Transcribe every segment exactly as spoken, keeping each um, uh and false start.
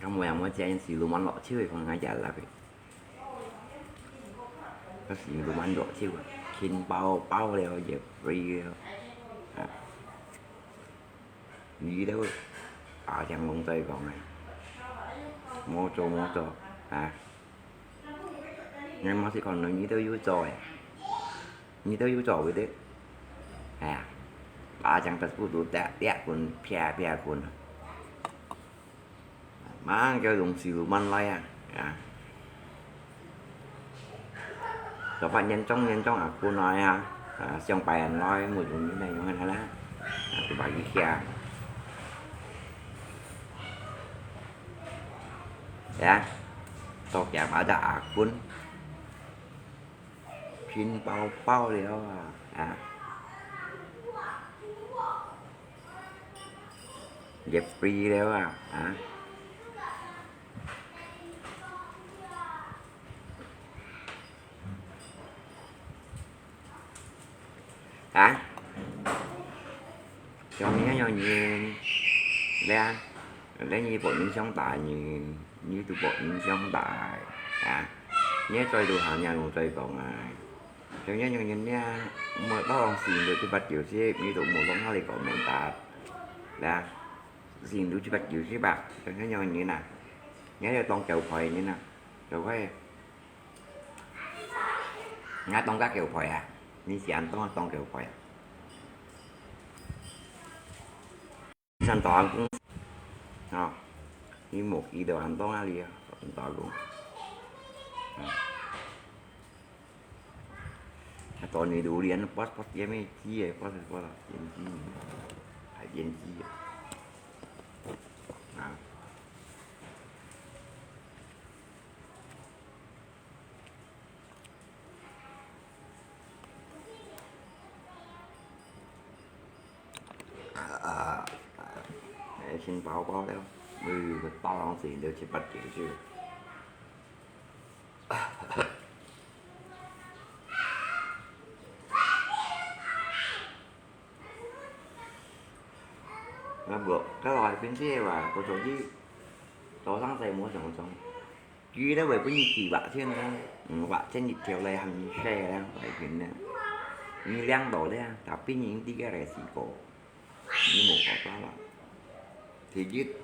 啊，無啊，無，這樣係羅曼老手个，講𠊎也辣个。該係羅曼老手啊，輕薄薄了，也free了。啊，你兜阿強龍在講啊，無做無做啊。𠊎嘛係講你兜有做誒，你兜有做个的。哎呀，阿強Facebook都跌跌滾，啪啪滾。 Mang叫用手慢來啊，啊。Có phải nhân trong nhân trong à cô nói à, à, xong bài ăn nói một dùng như này用cái này là, à, tôi bảo ý kia. Ya, tôi kéo vào đã à, kun. Pin bao bao liao à, à. Dép free liao à, à. Hả? Cho nhớ nhau nhìn. Lẽ, lẽ như bộ những sống tại như, như tụi bộ những sống tại. Hả? Nhớ coi tụi hàng nhà ngủ coi còn à. Cho nhớ nhau nhìn nha. Mua tao lòng xì được cái bạch chiều xếp, như tụi mua lòng nó đi còn mệt tạt. Lẽ, xì được cái bạch chiều xếp bạc. Cho nhớ nhau nhìn nè. Nhớ cho tông chậu phơi như nè. Rồi quay. Ngã tông cá kẹo phơi à? Như xì ăn tông tông kẹo phơi à? Sân tỏ ăn cũng. Ờ. Như một ký đồ ăn tông á đi. Ăn tỏ luôn. Ờ. Ăn tỏ này đủ đi ăn post post game ấy. Chi ấy post post là. Game chi. Phải game chi. Ờ. À, à, à. Ê, xin báo cáo đó. Ui, cái tao đang gì đâu chỉ bắt kiểu chứ. Nó buộc cái loại pin xe mà, tôi chọn chứ. Tôi sáng xe mua chọn chọn. Chứ đó vậy, bữa nay chỉ bạc thiên đó. Ừ, bạc thiên nhịp theo lại hàng xe đó, phải pin đó. Như lăng đổ đấy, tapi những tí cái này xì cổ. Ni mò kok pala. Thì giết.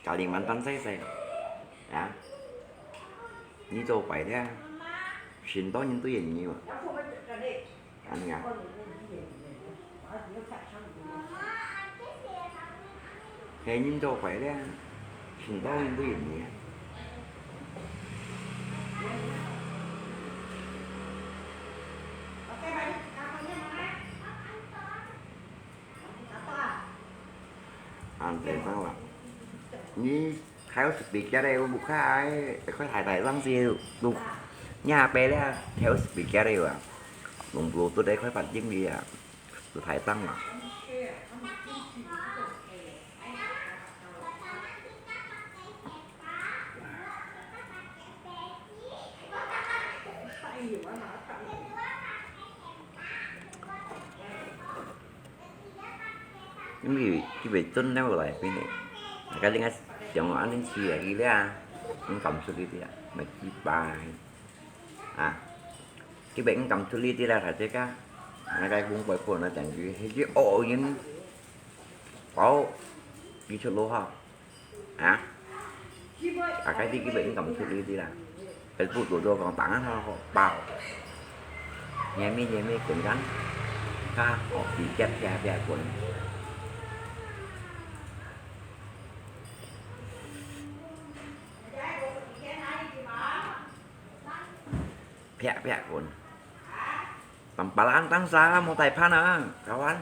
Cả đi mắn tăn say say. Hả? Ni tô quay đấy. Xin đó những túi gì nhiều. Anh ngà. Thế nhưng tô quay đấy. Xin đó những túi gì nhiều. Ăn thế sao ạ? Ni khai speaker đây, bố khai, khai thải thải răng gì, lục nhà bé đấy, khai speaker đây à? Lùng Bluetooth đấy, khai bản chính đi à? Tôi thải tăng mà. Ini kita betul dah mulai ini. Kali ngas yang anu sih ya, gila. Ini kamu sulit ya, macam apa? À, cái bệnh cầm thú ly tí là phải thế cả. Nó cái cũng quay phone nó chẳng gì, hết chứ ổ yên. Có, đi chụp lô ha. Hả? À, cái đi cái bệnh cầm thú ly tí là. Cái vụ tụi tôi còn tặng nó họ bảo. Nhà mi, nhà mi cũng gắn. Ha, họ bị chết cha cha quần. Phe phe kun. Tăm pá lan tăng xa mô tai phan à, kawan.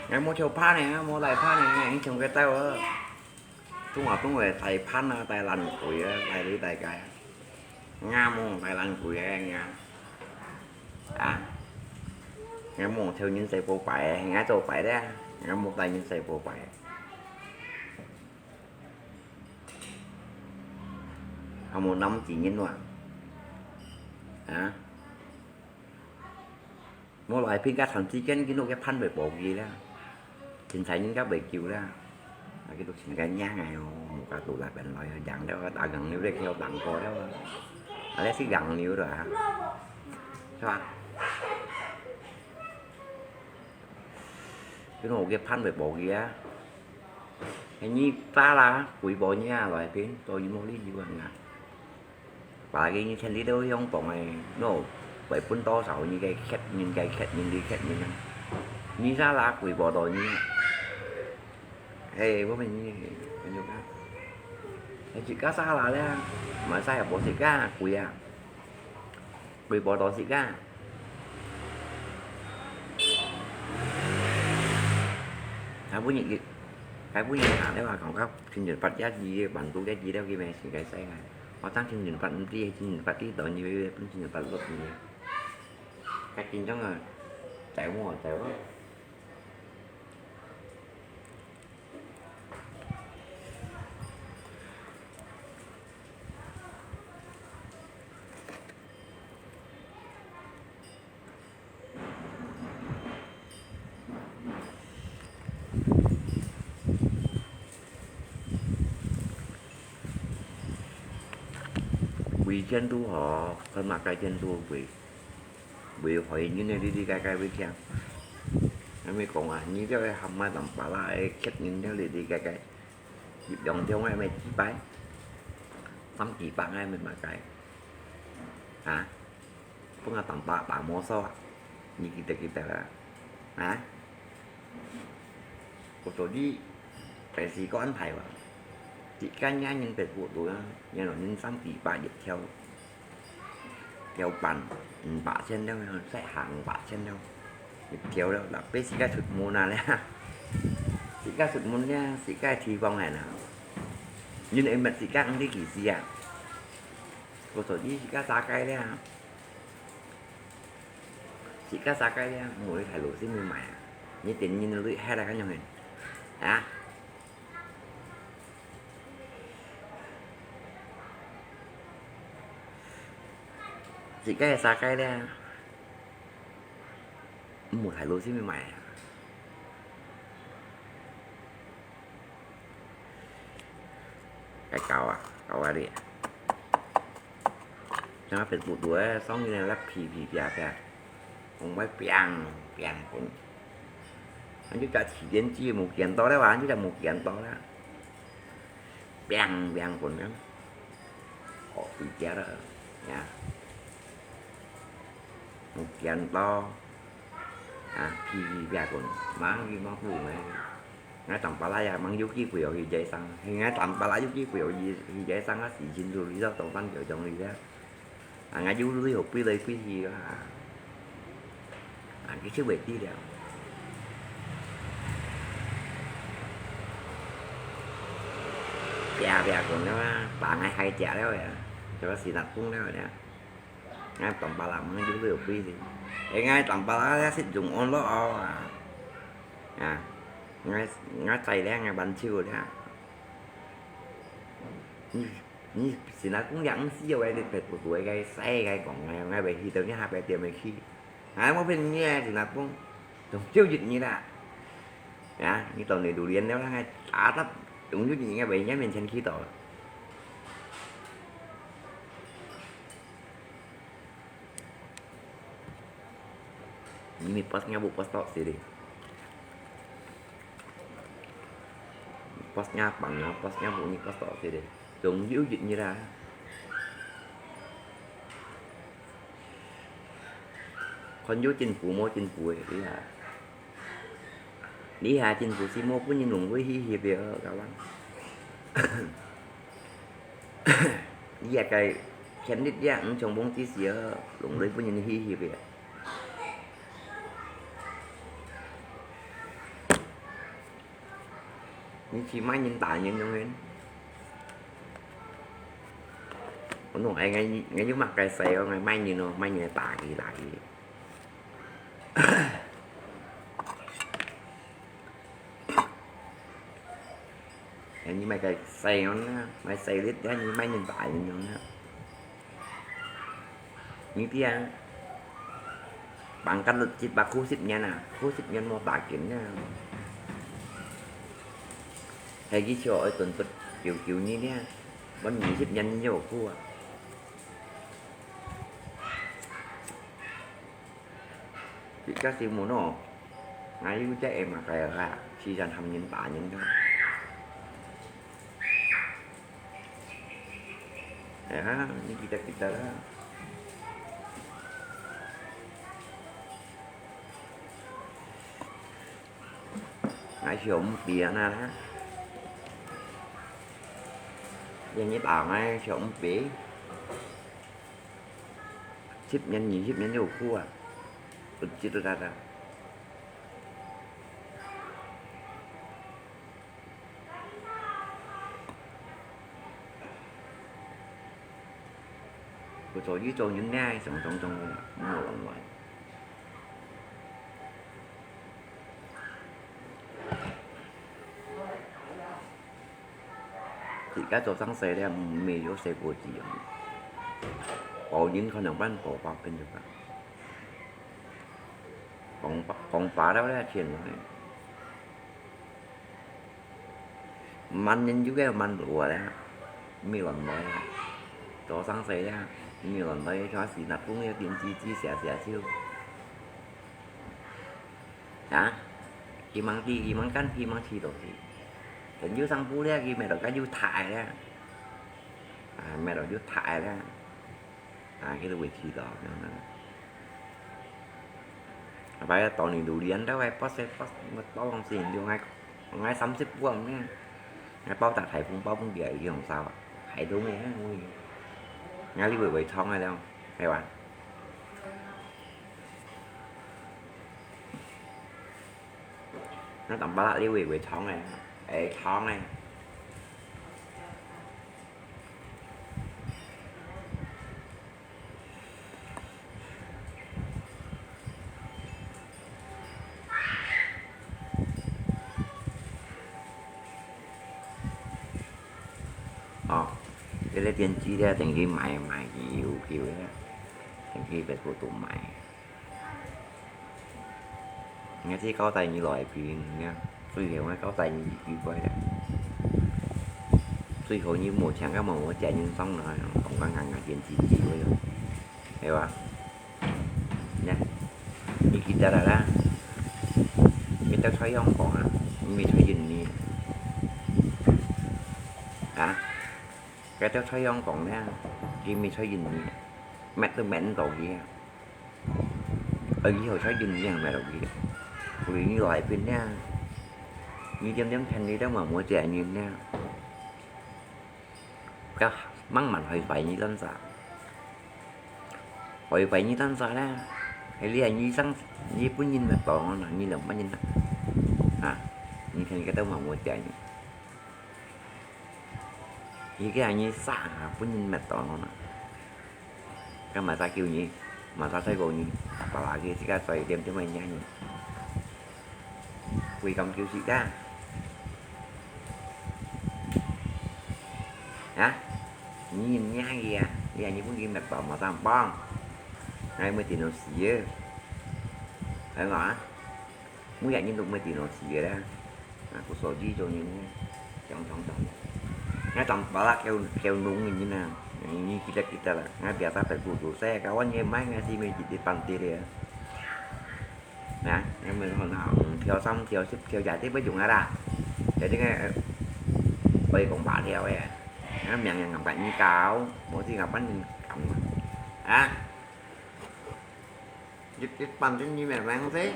Ngai mô chô phan nè, mô tai phan nè, ngai chông cái tao à. Tung à tung về tai phan à, tai lăn quỷ à, tai lý tai cái. Nga mô tai lăn quỷ à, nga. À. Ngai mô theo những xe bố bài, ngai tô bài đấy. Ngai mô tai những xe bố bài. Hông mô năm chỉ nhân loại. Hả? Mô loại phi cá thằng chi kén kí nô cái phăn về bộ gì đó. Chính sai nhân cá về kiu đó. 啊，佢都成个贏个哦，無个都來本來贏了，打硬牛咧，佢有打過了啊。啊，這係硬牛了啊，係吧？佢講有个盤會無个啊，你打啦，幾百年啊，來邊，都無理由啊。 把个你天地都用講个，喏，會分多少你个客人，个客人，个客人啊？你啥啦，幾百多人啊？嘿，我問你，朋友啊，你自家啥啦咧？買啥也無自家，貴啊，幾百多自家。還不如，還不如行咧話，講到天天發一二，萬度一二了，佢咩時間使啊？ 我當天天發毋知，天天發知道你，分天天發落你。較緊張啊，走哦，走哦。為前途好，看麼个前途為，為害人个里里个个為聽。還沒講啊，你這个喊麼个當巴拉个客人个里里个个，一兩條个咩幾百，三幾百个咩麼个，啊？ 分啊當巴拉打魔獸啊，你記得記得啊？啊？我說你，但是講安排哇，自家人別不多啊，然後人三幾百一條，條半五百千了，再行五百千了，一條了，老百姓自家出門啊咧，自家出門咧，自家地方來啦，人會問自家毋知幾時啊？我說你自家啥个咧？ 自家啥个咧，無去大陸先去買啊？你等人類害了个樣个，啊？自家啥个咧，無大陸先去買啊？ 該搞啊，搞啊哩！像別不多个，上面个那皮皮啪啪，往外砰砰滾。俺就叫起電機無見到了啊，俺就叫無見到了，砰砰滾了，哦，回家了呀，無見到。 啊，皮皮啪滾，吂有機會買。𠊎當巴拉也吂有機會去街上，係𠊎當巴拉有機會去，去街上啊，時間都離到當半個鐘哩啊。啊，𠊎有鐳好飛來飛去啊。啊，佢就會知了。啪啪滾了啊，把𠊎害死了呀，這個死得公了呀。 𠊎當巴拉吂有了飛哩，欸，𠊎當巴拉也識用安樂哦啊！啊，𠊎，𠊎知了，𠊎還手了。你，你現在講這毋係哦，你別不對个，使个講个，𠊎會去到你下邊店个去。𠊎無騙你啊，現在講，總有一日啦。啊，你到你榴槤了，𠊎打打，總有一日𠊎會你面前去到。 Ini pasnya bu pas tok sini. Pasnya pang, pasnya bu ni pas tok sini. Dong yu yit ni ra. Kon yu chính phủ, mô chính phủ, đi ha. Đi ha chính phủ si mô pun yin lùng với hi hi bia kawan. Đi ha cái khen đi ha, chống bông tí xíu, lùng với pun yin hi hi bia. Ni chi mai yin ta yin yong yin. Unu ai ngai ngai yu mak kai sai o ngai mai yin o mai yin ta ki ta ki. Ai ni mai kai sai o na mai sai lit ya ni mai yin ta yin yong na. Ni tia, bằng cách luật chít bạc khu sip nhan à, khu sip nhan mô tả kiến nha. 係佢就愛蹲到九九年呢，還二十年有久啊。自家先問哦，𠊎有隻係麼个啊？自然喊人打人个。哎呀，你記得記得啦。 𠊎想毋到啊，連日啊，𠊎想毋到，十年、二十年有久啊，不記得啦。 佢做呢種人呢，常常常無人來。自家做生意咧，毋係有細个子樣，包人可能半包包跟住个，講講法了咧，錢來。 慢人就个慢路啊咧，毋係亂來啊。做生意啊，毋係亂來，像是那講个電子紙寫寫就。啊？佢吂知，佢吂敢，佢吂試到去。等有上步咧，佢搣到該有大咧。啊，搣到有大咧。 啊，佢都會知道，恁樣。啊，擺个當年榴槤，都係八十八，乜當時就𠊎，𠊎三十五呢，𠊎包大大紅包分佢，佢用燒啊，還都沒有，𠊎你會會唱个了，係吧？那當巴拉你會會唱个，會唱个。 哦，這個電子咧，等佢買買佢有機會咧，等佢別個都買。 𠊎知交代你來一遍，你看，最後𠊎交代你一句話咧。最後你無請个無，𠊎借人送來，講講硬硬電子機會咯，係吧？你看，你記得啦啦，你兜在香港啊，你咪在印尼啊？啊？該兜在香港咧，你咪在印尼，搣都搣毋到佢啊！ 呃，以後在印尼也買落去，所以你來一遍呢，你點點錢你都嘛無借人呢。該慢慢會壞你單儕，會壞你單儕呢，係你係你生，你本人乜當啦，你兩本人啦，啊，你看該兜嘛無借人。 佢个人煞下分人搣到咯。該麼儕救你，麼儕在乎你，爸爸佢自家在點點个惹你，會敢救自家？啊？你人惹佢啊？你人分佢搣到麼儕幫？𠊎毋知哪死个，係嘛？ 每日人都毋知哪死个啦。啊，故所以做人呢，常常常，𠊎當巴拉叫叫弄个人啊，你記得記得啦，𠊎biasa在古都說，kawan你買𠊎是毋係一一半跌个。啊，𠊎毋係講那，嗯，跳三跳十跳廿跌毋用啊啦，在這個，呃，可以講八條个，啊，命人咁快你搞，無知𠊎分你搞嘛，啊？ 一一半點你明明知，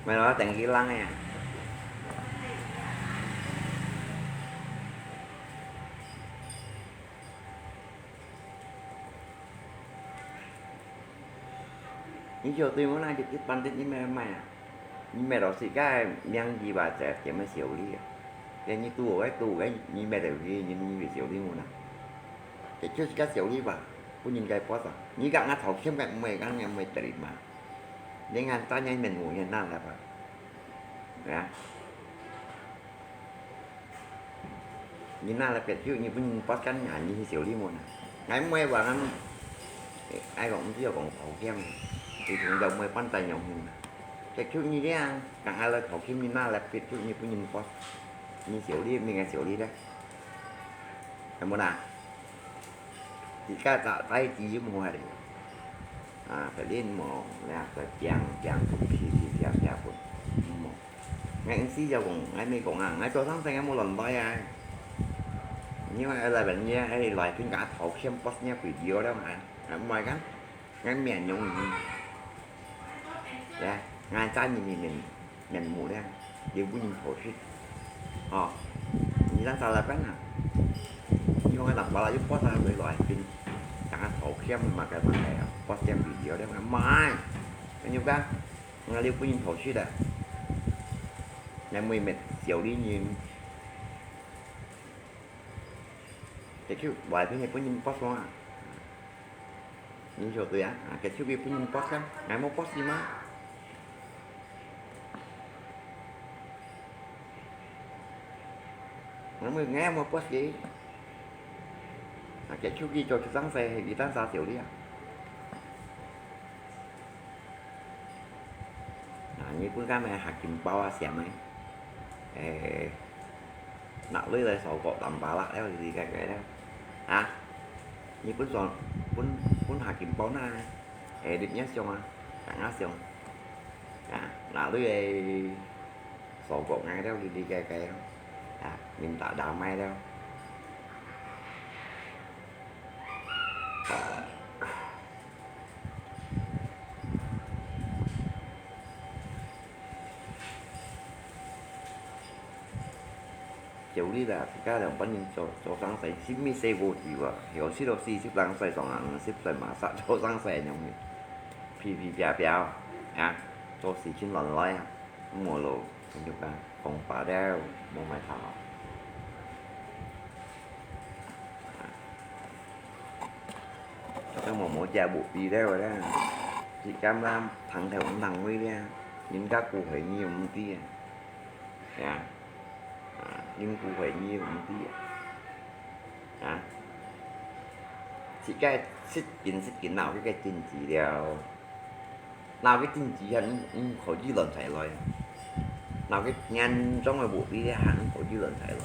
咪咯，等佢冷个。你就對我那一一半點你明明啊？ 你搣到自家个名義話，就點个小利啊。該你堵个堵个，你搣到佢，你你會小利無啦？這就自家小利吧，分人家post啊。你講𠊎偷欠个，毋會講，你毋會得嘛。你看，大家面無人拿來吧，對啊。 你拿來別手，你分人post kan，你係小利無啦？𠊎毋會話，𠊎講毋知愛講偷欠，佢從來毋會辦得樣形啦。結束你這樣，剛剛來頭前你那來結束你不認boss，你小李，明个小李咧，有無啦？自家打，打字又無法度。啊，別人無，那个講，講，噼噼啪啪分，無。𠊎意思就講，𠊎毋係講啊，𠊎做生意𠊎無亂來啊。你話來問你，哎，來聽个頭前boss你video了嘛？啊，毋係講，𠊎面容，呀，𠊎真人面，面目了，又不認頭去。哦，你當啥來辦啊？你講𠊎當巴拉又boss啊，來來聽，講个頭前嘛，該嘛該啊，boss你video了嘛？毋係，跟你講， 𠊎又不認頭去了。𠊎每每小李人，結束，我還不認boss啊。你說對啊，啊，結束佢不認boss啊，𠊎無boss嘛。𠊎無，𠊎無boss个。啊，結束佢做出生事，佢當啥小李啊？ 啊，日本該咩合金包啊，啥物？誒，拿來來鎖國，揇巴拉了，哩哩个个了。啊，日本上，本，本合金包那，誒，日日上啊，日日上。啊，拿來誒，鎖國𠊎了，哩哩个个了。啊，面打打賣了。 小李啦，自家兩班人做，做生意，係毋係細个時啊？有時都四十零歲，上啊五十歲嘛，煞做生意樣个，噼噼啪啪啊，做事情亂來啊，無路，跟住講，講白了，無買頭。 該毛毛姐無比了啦，自家啦，聽頭毋聽尾了，人家誤會你毋知啊，呀，啊，人誤會你毋知啊，啊，自家失敬失敬，哪有該个禁忌了，哪有該禁忌啊？你，你可以亂才來，哪有該嚴重个無比了，還可以亂才來。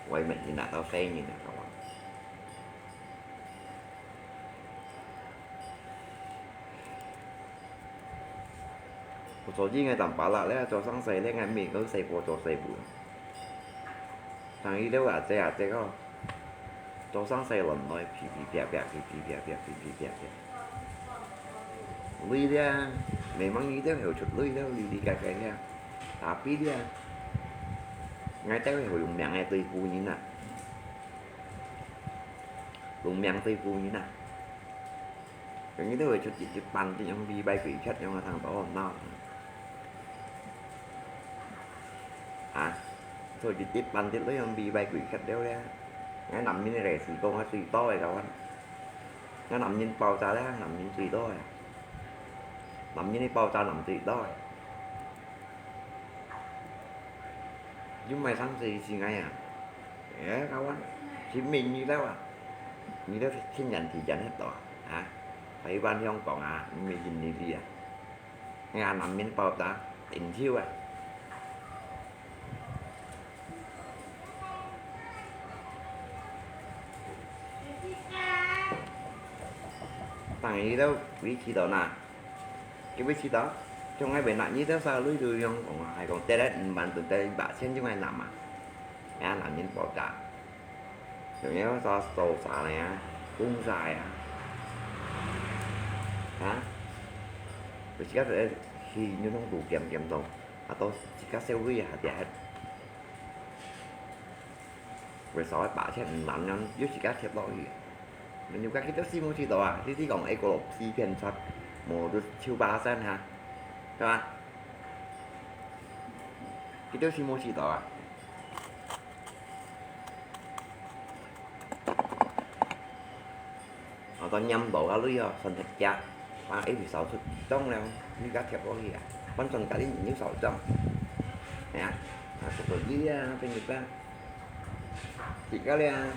為乜你拿到細人啊，各位？我做人个當巴拉咧，做生意咧，𠊎每個細個做細個。生意了啊，這啊，這个，做生意亂來，噼噼啪啪，噼噼啪啪，噼噼啪啪。累咧，每晚你都會出累咧，哩哩个个咧。 Tapi咧，𠊎兜會用命个對付人啊，用命對付人啊。人家都會出一一半，這樣比拜鬼節樣啊，當多鬧。啊，出一一半，這樣比拜鬼節了咧。𠊎男人个事講啊，最多个，各位。𠊎男人爆炸咧，男人最多个。男人个爆炸，男最多个。 又買生意係𠊎啊？哎，各位，係毋係你兜啊？你兜天然地然个多啊？啊？台灣香港啊，毋係印尼啊？哎呀，難免爆炸，頂手啊！但係你兜維持到哪？ 佢會知道，像𠊎每日你兜啥鐳都用講啊，還講得來五萬到得來一百千就愛拿嘛，哎呀，難免爆炸。有人說做啥呢啊？講啥呀？啊？有時間就去運動都減減重，啊，到自家消費下跌。 為啥會把錢毋還人，又自家貼落去？人家佢兜死無知道啊！你知講一個四片出，無就七八千哈，對吧？佢兜死無知道啊！ 哦，到年度个鐳哦，算忒價，啊，一直掃出中了，你甲貼落去啊，反正家己有掃中，係啊，啊，不過你啊，跟你讲，自家了啊，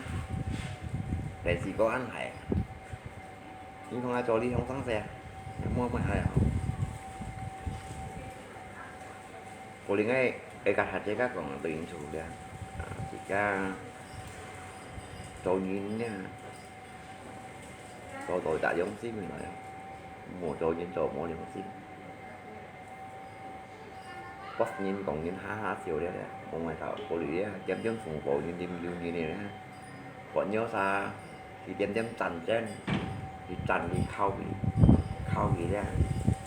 但是个安排，你看啊，做你红上色啊，摸摸还好。另外，一个客家个講對應出了，啊，自家做人呢，做到一隻良心來，無做人做無良心。 別人講人哈哈笑了咧，講𠊎兜屋裡咧，點點送貨人啉油人个咧，喝尿茶，佢點點讚讚，佢讚佢靠佢，靠佢咧，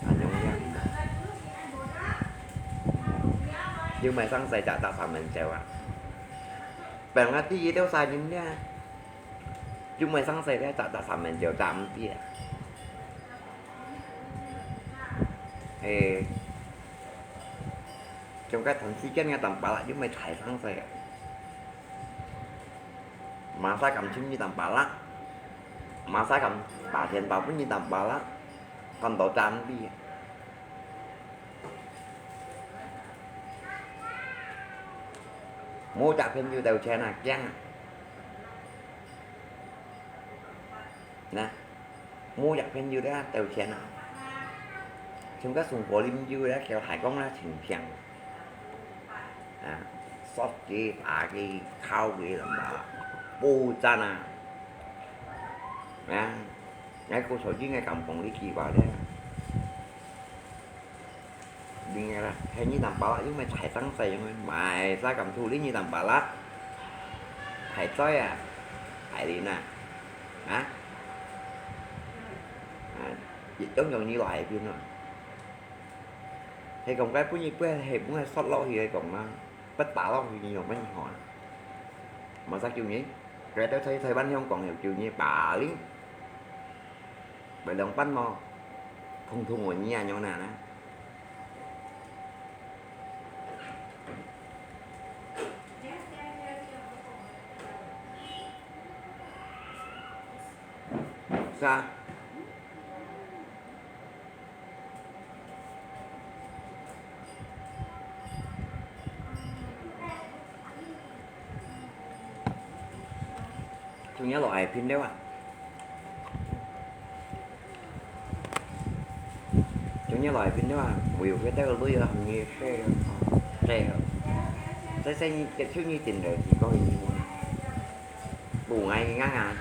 恁樣咧。又毋係生世隻隻三面笑啊！本來第一條殺人咧，又毋係生世咧，隻隻三面笑，站毋住啊！嘿。 像該段時間个當巴拉又毋係大生世啊，麼儕敢尋你當巴拉，麼儕敢打電話分你當巴拉，看到站毋住啊！無隻朋友兜錢啊，驚啊！吶，無隻朋友兜錢啊！像該送貨啉油个，叫大講啦，清醒。 啊，索佢、打佢、敲佢，報讚啊！啊，𠊎故所以𠊎敢講這句話咧。另外啦，係你當巴拉，又毋係大生世，又毋係麼儕敢處理你當巴拉，大嘴啊，大人啊，啊，啊，一樣樣你來邊啊！ 係講該分你，分係分係摔落去个講啦，分打落去你用分你好啊？麼儕救你？該兜在台灣香港有救你，霸凌，分兩半無，通通分你恁樣哪啦？ 啥？今日落雨天了啊！今日落雨天了啊！我有个帶个鐳啊，你晒啊，晒啊！晒晒你，就你頂頭，你高興你。 Bungai ngang ah,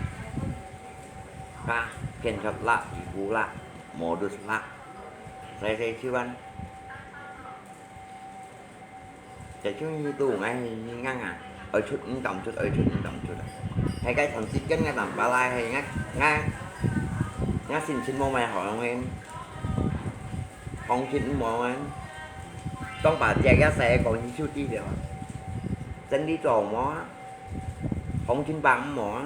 ka, pian chot la, ibu la, modus la, sai sai chiu an. Sai chiu ni bungai ngang ah, oi chut ni dam chut, oi chut ni dam chut. Hai kai thon sit kan nga dam palai hai nga, nga, nga sin sin mo mai hong en, hong sin mo an. Tong pa jek ya sai kong ni chiu ti liao. Chân đi trổ mo. 紅塵百五毛啊，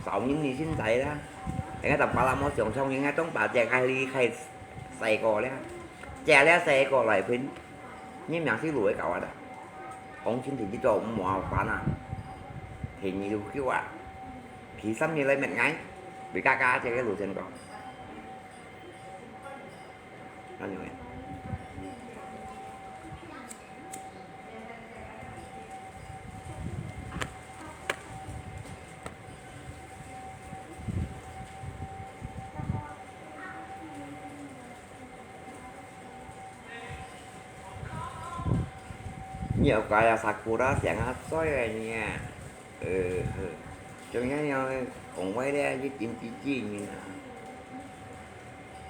少年你先仔啦。人家十八啦，莫想像人家當把姐開你開細個咧，姐咧細個來拼，你名是路會搞啊的。紅塵天地做五毛半啊，天你都夠啊，佢三日來滅𠊎，你嘎嘎這個路線講。 Ano eh. 你有个啊，sakura想啊，衰啊你啊。呃，呵，像樣樣講話咧，你頂幾句你啊。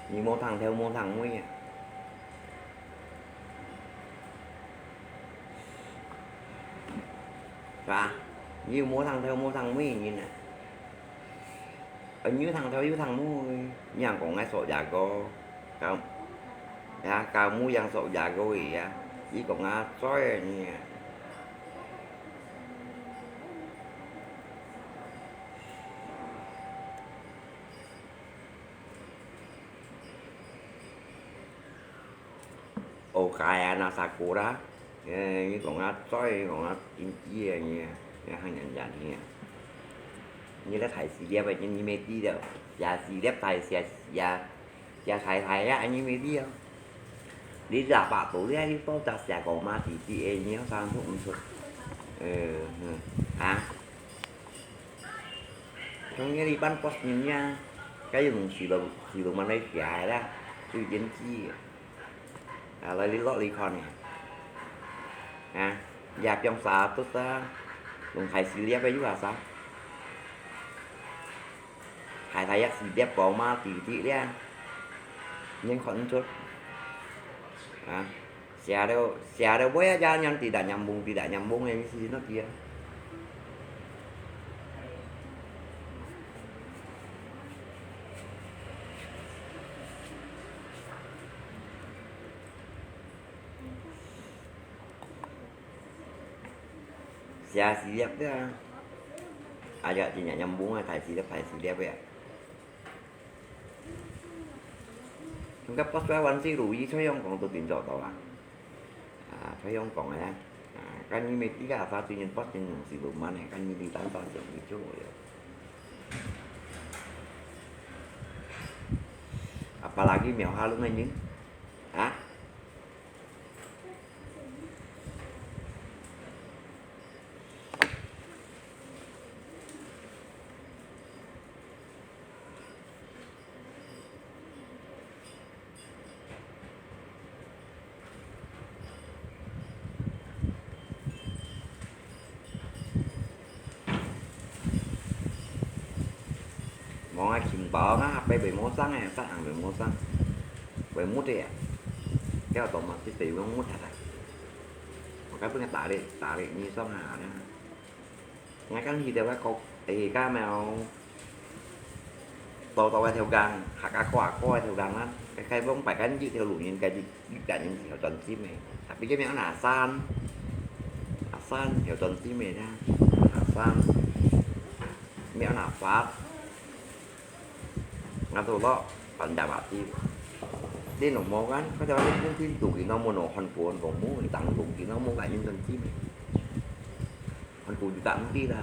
你無聽頭無聽尾啊。 係吧？你又無聽頭無聽尾人啊！呃，你有聽頭有聽尾，你還講𠊎索牙膏，搞，呀，搞母羊索牙膏个呀，你講啊，衰啊你啊！ Okayama Sakura，呃，你講啊，再講啊，真知啊，你啊，你還人家聽啊。你來大事業啊，你，你沒知了，也事業大，也，也，也大大啊，你沒知啊。你喇叭到了，你到達社講嘛，弟弟，哎，你要上出毋出？呃，嗯，啊。 Trong nhà đi bán post nhìn nha. Cái dùng xì lù, xì lù mà lấy xì hài đó. Tôi dính chi. À, lấy lý lót lý con nè. 啊，也放沙都沙，用大細粒个有啊沙，大大一細粒寶馬弟弟咧，你看毋出，啊，寫了寫了尾啊，也人滴答黏蒙，滴答黏蒙个意思，那个啊。 寫字粒个啊。哎呀，真正有毛啊，大字粒，大字粒个啊。應該不衰還是如意，採用講都定做到啊。啊，採用講个啊。啊，kan你每个啊，發最近發生用是不慢个，kan你你單發生你就有了。Apalagi 描下弄个人，啊？ Mong ai khimpau ngah, pai bai mô sang ai, sat ang bai mô sang. Bai mut ai. Keo to ma ti bai mut thai thai. Maka pun tarik, tarik ni song ha na. Ngai kan hi deu ka kok, eh, ka mèo. To to ai theo gang, hak a ko a ko ai theo gang na. Cái cái bông phải gắn chữ theo lũ nhìn cái đi, đi cả những theo tuần tim này. Tapi cái mèo là san. Là san theo tuần tim này na. Là san. Mèo là phát. Ngã tù lọ, phần đà bạc ti. Đi nổ mô gắn, có cho đi cũng tin tù kì nó mô nổ hòn cuốn, vòng mũ, tăng tù kì nó mô gắn những tuần tim này. Hòn cuốn tạm ti là.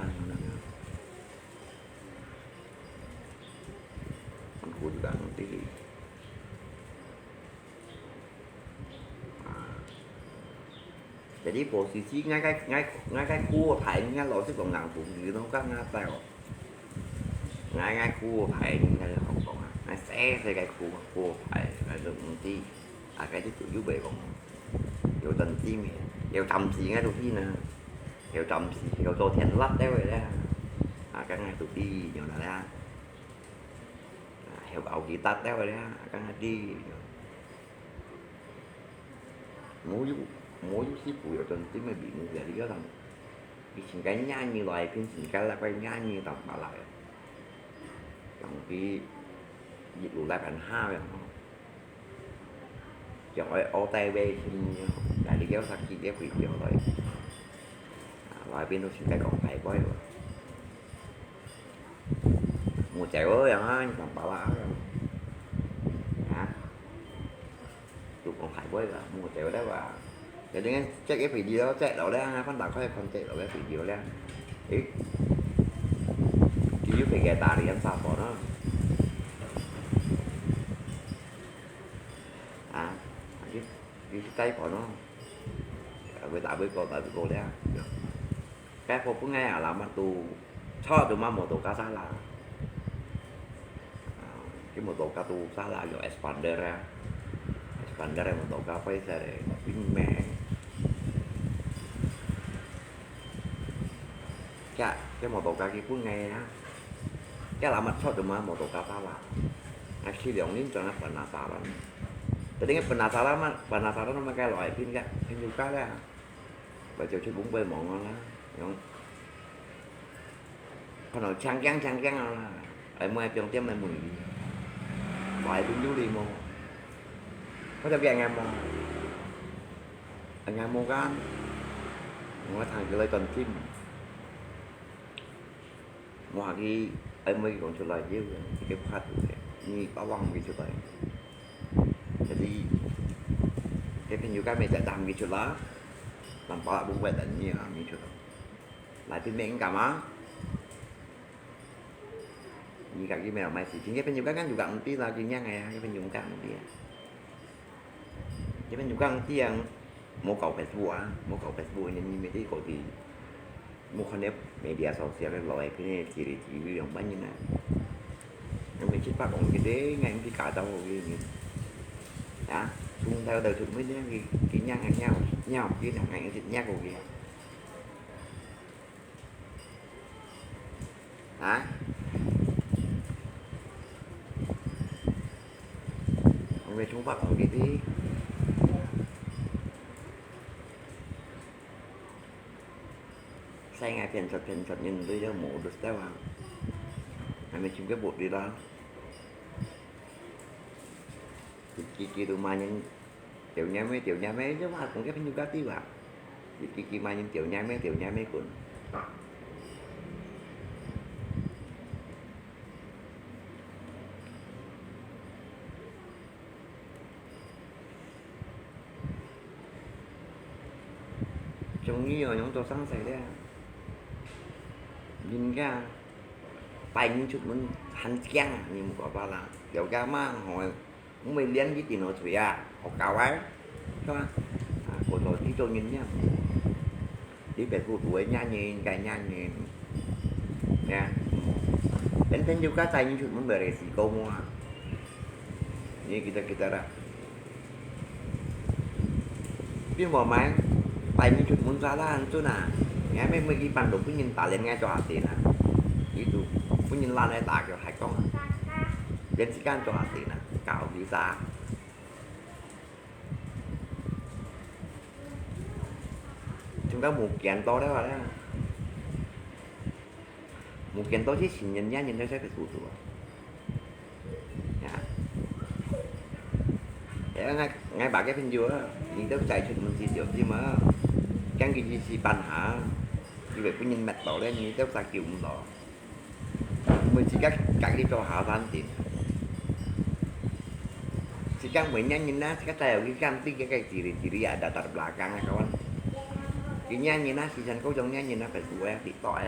Hòn cuốn tạm ti. Jadi posisi ngai kai, ngai, ngai kai khu thai, ngai lo si kong ngang khu, you know, kan ngai tai o. Ngai, ngai khu thai, ngai Hồng Kông à. Ngai xe, xe kai khu, khu thai, ngai lo mung ti. À, cái thứ tự như vậy kong. Yo chân ti mi. Yo tâm si ngai tu ti na. Yo tâm si, yo tô thiện lát đấy vậy đấy. À, cái ngai tu ti, yo na đấy. À, yo bảo kì tát đấy vậy đấy. À, cái ngai ti. Mô yuk, mô yuk si pui yo chân ti mi bị mô bia đi yo tâm. Ih sing kai nyanyi loi pin sing kai lak kai nyanyi tang pa lai. Yang pi yip lu lai pan ha yang ho. Yang oi o tai wei sing yang lai li kiao sak ki kiao kui kiao loi. Loi pin tu sing kai kong kai boi lo. Mu chai wo yang ha, yang pa lai yang. Ha. Tụi còn phải với là mua kẹo đấy và cái tiếng check cái video check đâu đấy, con đọc cái con check đâu cái video đấy. Ý, chỉ biết về cái ta thì em sao bỏ nó. À, cái cái tay bỏ nó. Với ta với cô, ta với cô đấy. Cái cô cũng nghe là mà tụ, cho tụi mà một tụ cá sá là. À, cái một tụ cá tụ sá là kiểu Expander á. Expander một tụ cá phải xe để pin mẹ. Cái, cái một tụ cá kia cũng nghe á. Cái là mà cho tụi mà một tụ cá sá là. À, khi lượng đến cho nó phần là sao lắm. Tôi đến cái phần là sao lắm á, phần là sao lắm mà cái loại pin cái, pin nhiều cái đấy à. Và chiều trước cũng quay món ngon lắm. Đúng. Kha-nò chang kiang chang kiang a la, ai muaj ai piong tiam lai mun li. Pai pun yu li mo. Kha-nò piang ngai mo. Ai ngai mo kan. Mo thang ki lai ton tim. Mo ha ki ai muaj ki kong chu lai jiu, ki ke phat tu ke. Ni pa wang ki chu lai. Jadi, ke phen yu kan me ja dam ki chu la. Lam pa la bung wet dan ni a mi chu la. Lai pin meng ka ma. Ni ka ki me mai si. Jing ke phen yu kan kan yu kan ti la jing yang ai, ke phen yu kan ti. Ke phen yu kan ti yang mo kau Facebook a, mo kau Facebook ni ni me ti ko ti. Mo khan ne media social lo ai pin ne ti ri ti ri yong ban ni na. Yang me chi pa kong ki de ngai ki ka dau ho ki ni. Ya. 從頭到尾呢，佢，佢仰會仰，仰佢仰會一直仰過去啊？啊？我會從北講佢知。Saya ngai pencat-pencat nyen lui ya modus tawa. Kami juga buk di lah. Kiki tu main 掉眼尾，掉眼尾，就話講个朋友家己話，佢佢佢買人掉眼尾，掉眼尾滾。終於哦，用到生死了。人家帶人出門還驚啊，你毋講法啦，掉家嘛，吼。 毋會連佢電腦錘啊，學校啊，係嘛？啊，過到這種人樣，你別個都會罵人，該罵人，呀，天天就該帶人出門，無來試過無啊？你記得記得啦。 你莫買，帶你出門salah，恁準啊！𠊎乜每日半路分人打電話做下電啊，佢都分人攔來打叫還講啊，連時間做下電啊，搞佢啥？中間無見到了啊！ Mungkin到時新人，人人都在該堵堵啊。Ya。Ya，𠊎，𠊎把个朋友啊，你都在出門去酒店啊，驚佢一時半下，以為分人滅到咧，你都殺救毋到。每自家家己做下山頂。自家每年人啊，自家帶有佢間對个个diri-diri啊，latar belakang啊，kawan。佢年人啊，時辰高中年人啊，別個啊，跌倒啊。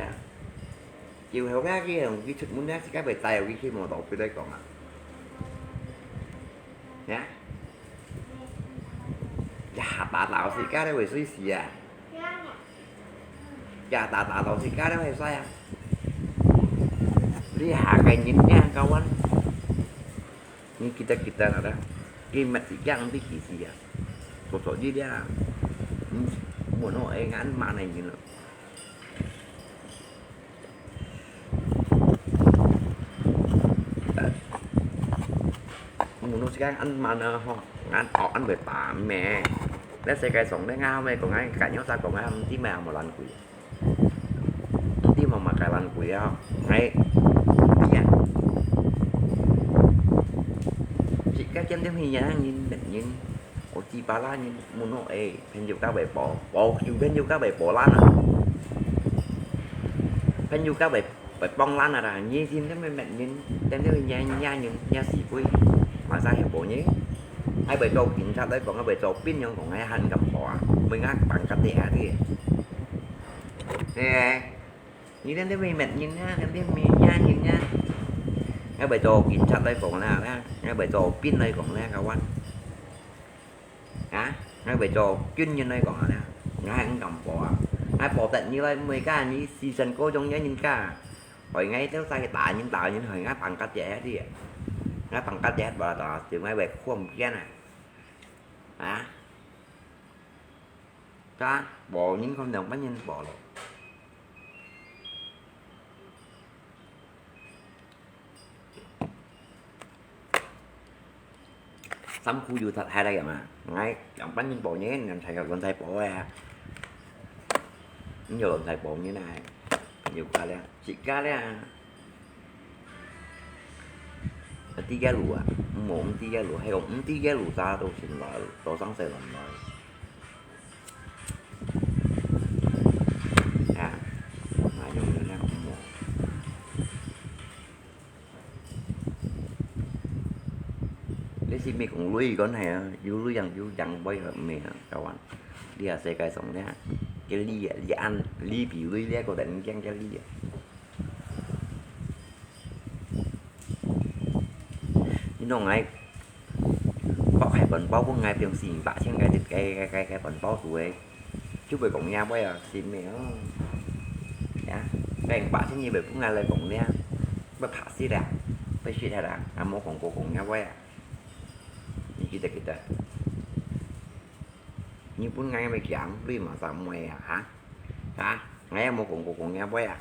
有後尾佢，佢出門咧，自家會帶佢去摩托車來講啊。呀？呀，打打到自家都會衰死啊！呀，打打到自家都會衰啊！你下個人命，kawan，你記得記得啦，佢乜自家毋知幾時啊！所以咧，嗯，無奈何，恁慢个人咯。 Munu sekarang an mana ho, ngan awk an berpame. Nè世界上咧，𠊎後尾講，𠊎感覺啥講，𠊎毋知咩無懶鬼，毋知無麼个懶鬼啊，𠊎毋知啊。自家見到佢樣人，人。 哦，雞巴啦，你無奈何，朋友家會保，保，有朋友家會保咱啊。朋友家會，會幫咱啊啦，你真正會滅人，真正會惹，惹人，惹是非，馬上會保你。還會做警察來講，還會做兵樣講，還還敢保啊？會𠊎放个底下去。嘿，你真正會滅人啊，真正會惹人啊。還會做警察來講啦，還會做兵來講啦，kawan。 啊，𠊎會做軍人來講啊，𠊎還毋敢保啊。𠊎保得你來，每家你犧牲各種个人家，害𠊎兜儕打人打人，害𠊎放个底下去。𠊎放个底下保啦，就𠊎會看毋見啊。啊？ Ka, bò nín kon dòng bánh nhân bò lộc. Sắm khu du thật hai đây mà. Ngay, dòng bánh nhân bò nhé, nên thầy còn thầy bò à. Nhiều lần thầy bò như này. Nhiều ca lẹ, chị ca lẹ. Ati ya lu ah, mo ati ya lu, hai kong ati ya lu sa to sin lai, to sang sai lam lai. Ha, ma yong yong yang mo. Lê si mi kong lui kon hai ah, yu lui yang yu yang boi ah, me ah, kawan. Lia sai kai song lia, ke li ah, li an, li bi lui lia ko dan yang ke li ah. Nong ngai, bok hai pon bok pun ngai piang sim bak cheng ngai tit kai kai kai kai pon bok tu eh. Chú bơi kong nya bơi ah, sim me oh. Ya, kai bak cheng ni bơi pun ngai lai kong nia. Bơi phak sit ah, bơi sit hai ah, amo kong ko kong nya bơi ah. Ni kita kita. 你分𠊎乜驚，你嘛正毋會啊，哈？啊？𠊎也無講過講你會啊。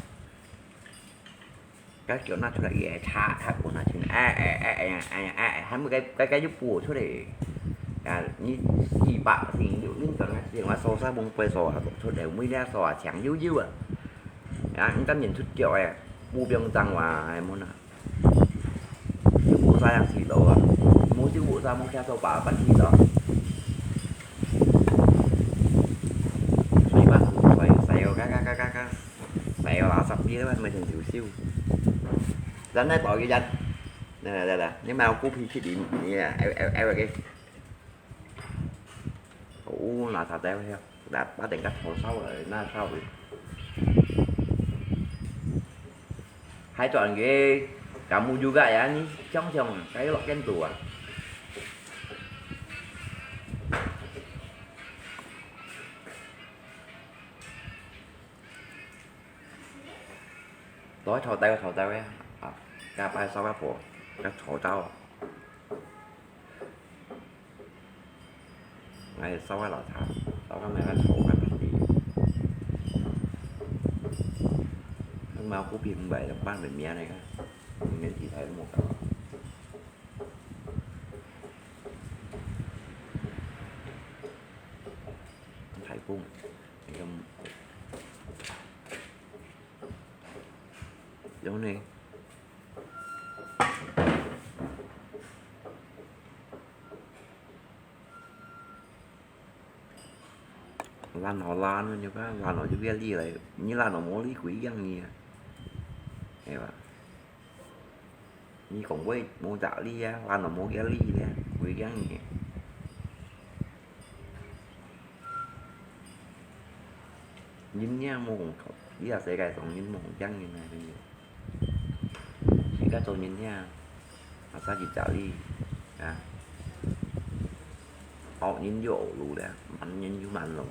該腳拿出來，伊會擦，擦過拿出來，哎，哎，哎，哎，哎，哎，哎，還無該，該，該就補出來。啊，你四百，四六，恁多，我手沙濛杯手啊，出來，每粒手啊，青油油啊。啊，你當面出腳誒，無平常話，哎，無啦。 就無啥樣去咯啊，無就無啥，無聽說爸爸去咯。所以嘛，所以，所以，嘎嘎嘎嘎嘎，所以垃圾啲，乜先收收。人來到一日，來來來來，你買個果皮去淋，你啊，哎哎哎，OK。 哦，那他在遐，那把等个头烧了，那烧了。還轉个，kamu juga ya，你想想啊，該落更多啊。來，頭戴个頭戴个啊，啊，該把燒个火，該頭到啊。 𠊎燒个老茶，燒个那个炒个飯底。那么果皮毋係，半面面那个，面底才莫搞。太公，那个，有呢。 爛好爛，你看爛好就變利了，你爛好無利鬼樣你啊，係吧？你講話無隻利啊，爛好無隻利咧，鬼樣你。人也無講，你啊世界上人無講樣人啊，真个。 自家做人呀，啊，自己家裡，啊，惡人有惡路了，慢人有慢路。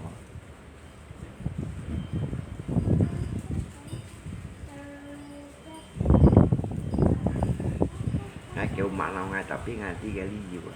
𠊎叫慢路，𠊎tapi𠊎知个理由啊。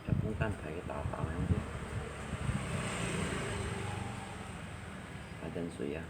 這風間大大打打，還等水啊！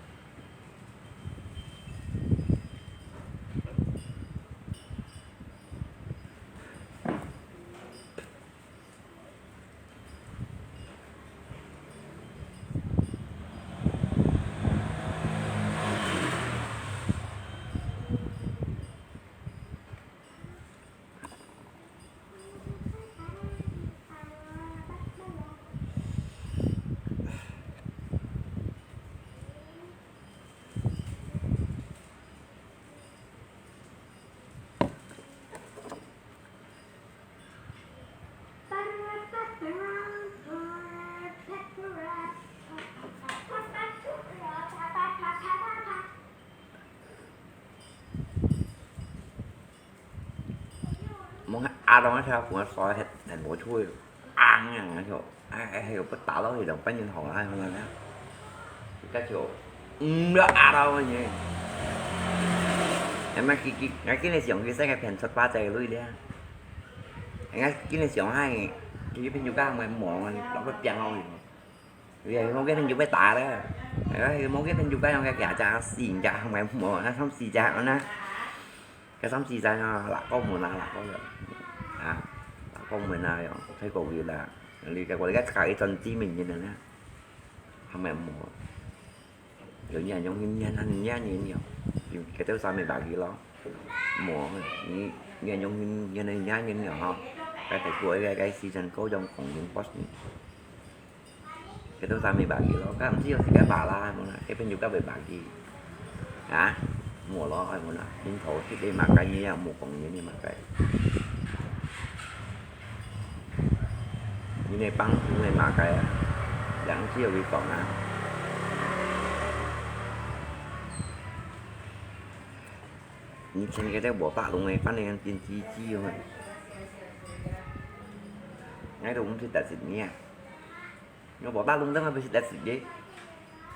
望壓到該條管塞忒，忒無出去，嘭一聲，該條，哎，哎，還有不打到佢兩半年好啦，係咪啊？該條，嗯，要壓到个呢。哎，𠊎今，今，𠊎今日上去使个騙出八隻个鐳咧。哎，𠊎今日上海，佢騙有家還無，老會變好去。 佢係無个朋友會打咧，係無个朋友該樣个佢正死人家還無，該三四隻呢，該三四隻啊，六個門啊，六個人啊，六個門啊，樣，太過分啦！你个我哋个自家一陣知名人呢，還無，有人用人，人，人，人，人，佢兜三百幾咯。 無，你，你用人，人，人，人，人吼，該大過个，該時間過用講人boss呢。佢兜三百幾咯，該毋知有時間罷啦，無啦，該朋友該會罷幾。啊？無咯，哎，無啦，人頭，這個嘛該你也無講人，你嘛該。 你个幫助个麼个啊？兩隻有一講啊。你前个在我大龍个，反正變雞雞个嘛。𠊎都毋識得食呢啊。𠊎無打攏，正會識得食个。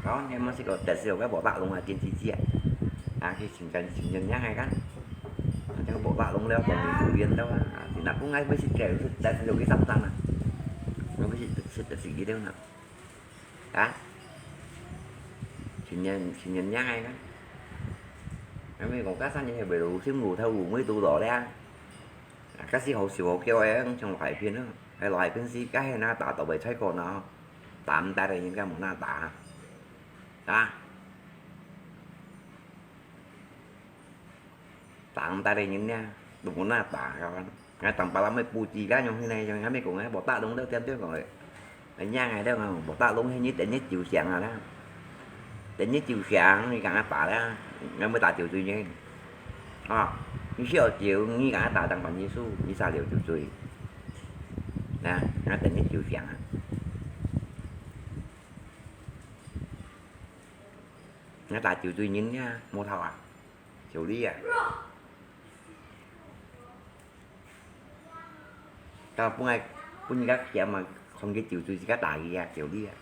哦，你莫食過得食个無打攏啊，電視機啊。啊，去尋根尋根娘个看。啊，這個無打攏了，當然無緣了啊。啊，你若講𠊎會識得，得食个三餐啊。𠊎會識得食个了呢。啊？尋根尋根娘个看。啊，毋係講隔三日係會露心露頭，有味道了咧。 啊，該時好笑好搞个，像老海片啊，該老海片時，該係那打到位菜館啊，打毋打个人家無那打啊，啊，打毋打个人呢，都無那打，𠊎講，𠊎當巴拉乜布置啦，用迄個，用還沒講个，無打攏了，點點講个。 娘个，你講無打攏，你等你就想啊啦。等你就想，你敢打啦，你會打酒醉呢？啊，你需要酒，你敢打當板耶穌，你啥了酒醉？啊，那等你就想啊。那打酒醉人呀，無頭啊，酒力啊。 到分𠊎，分人家嫌嘛，看佢酒醉，自家打佢啊，酒力啊。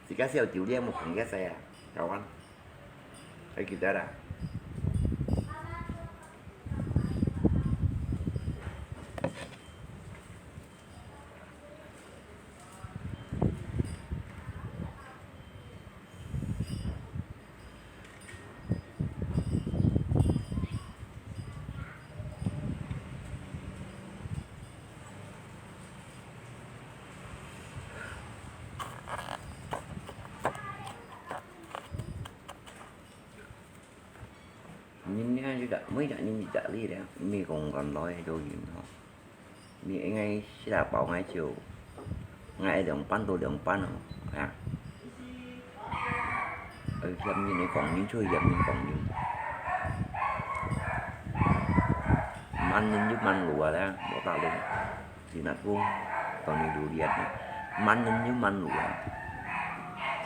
自家少酒力，莫看佢細啊，搞完，還記得啦。 人呢，就个，每隻人一隻力量，毋係講講來就贏吼。 你應該食啊飽，𠊎就，𠊎兩半都兩半哦，啊。呃，嫌人个講人，就嫌人講人。慢人就慢路啊啦，無打攏。只能講，當你努力啊，慢人就慢路啊。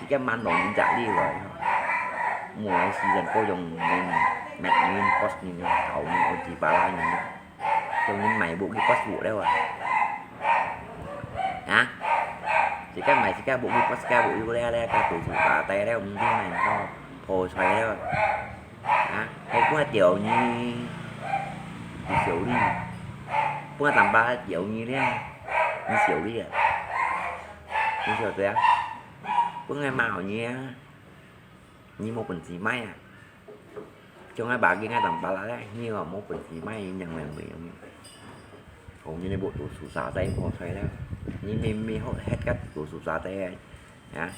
自家慢到人家力來，無時間過用人，罵人、boss人、搞人、烏七八糟人。 叫人買屋去發福了啊！啊？自家買自家屋去發自家福了咧，該讀書大大了，毋知買到破財了啊！啊？還怪掉你，你小利，怪當巴掉你咧，你小利啊！你曉得啊？本來罵你啊！ 你無本事買啊！像𠊎爸佢，𠊎當巴拉咧，你又無本事買，人樣會會用。講你个屋都輸沙仔破財了，你明明好歇个都輸沙仔啊！啊！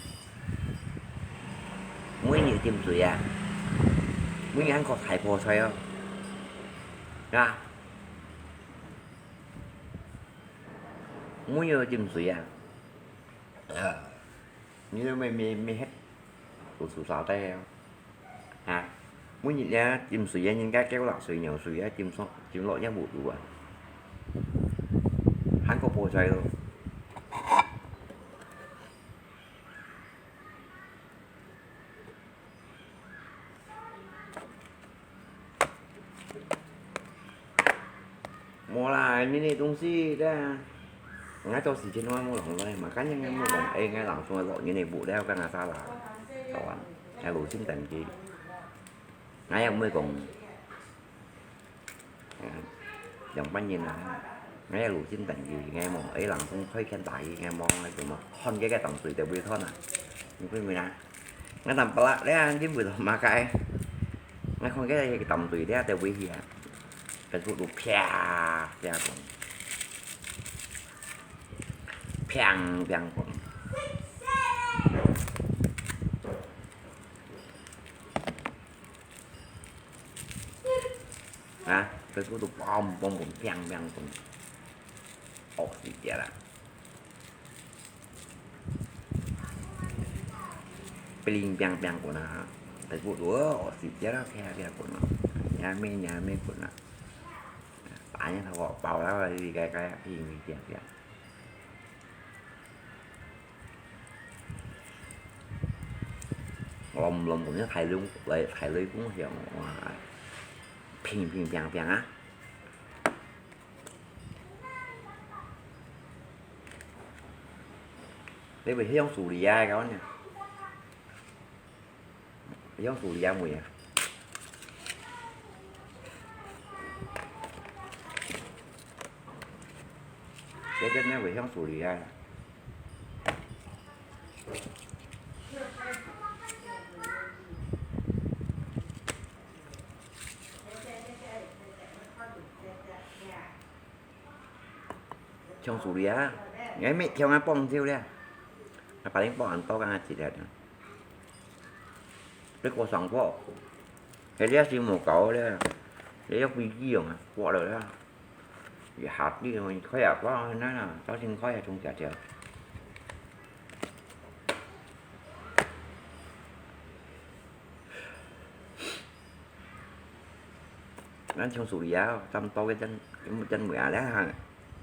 每日啉醉啊！每日還過大破財哦！啊！每日啉醉啊！ 你都未未未歇，都輸沙仔啊！啊！每日啊，啉水啊，人家狗落水、尿水啊，啉上啉落也無路啊，還過破財咯。 無啦，人个東西咧，𠊎做事情𠊎無弄來嘛，今日𠊎無講，誒，𠊎人送落人个屋了，跟𠊎啥啦，好啊，𠊎無心等佢，𠊎也毋會講，誒，兩百年啦，𠊎也無心等佢，𠊎無，誒，人送開錢打佢，𠊎無，𠊎做麼，看佢个當水就會斷啊，你會唔會啊？ 𠊎當巴拉咧，你為了麼个？𠊎看佢个當水咧，就危險。Facebook都啪啪講，砰砰講。啊，Facebook都砰砰砰，砰砰講，惡死掉啦！ Bling bang bang講啊，Facebook都哦，時節啦，聽聽講啊，也咩也咩講啊，打人頭殼爆啦，你該該，咇咇tiếng tiếng。我毋論講，大雷來，大雷公響，哇，乒乒乓乓啊！你會香樹梨啊，講呢？香樹梨啊，味啊。這真正會香樹梨啊。 香樹梨啊，你還沒挑啊，放久了。啊，把你放很多，剛剛起來的。這個上火，這裡是無搞了，這要飛機用啊，火了啦。也下地了，你快啊，快啊，那啦，小心快啊，衝下去。 咱像樹梨啊，差不多个真，真，真尾啊，咧哈，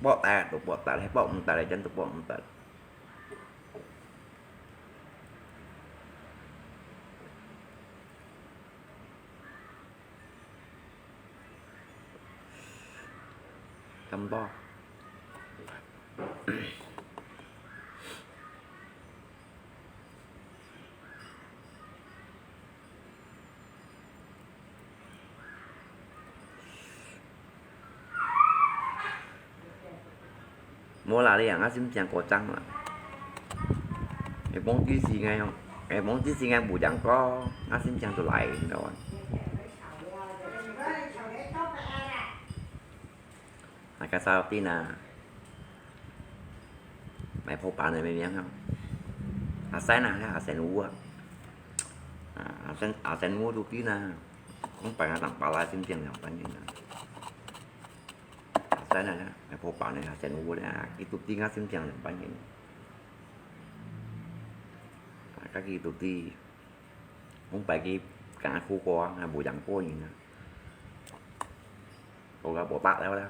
剝忒都剝忒，咧剝毋忒咧，真都剝毋忒。差不多。 無啦，你啊，𠊎心情過張啦。下晡日時間，下晡日時間無講過，𠊎心情就來，你知道嗎？ 那個燒肉店啊，賣烰包个咩名啊？阿三啊，阿三屋啊。啊，阿三，阿三屋肚店啊，往擺啊，當巴拉心情兩萬元啊。阿三啊，賣烰包个阿三屋啊，佢肚店啊，心情兩萬元。啊，家己肚店，往擺佢敢苦過啊，還無養過人啊。 我个無打了啦。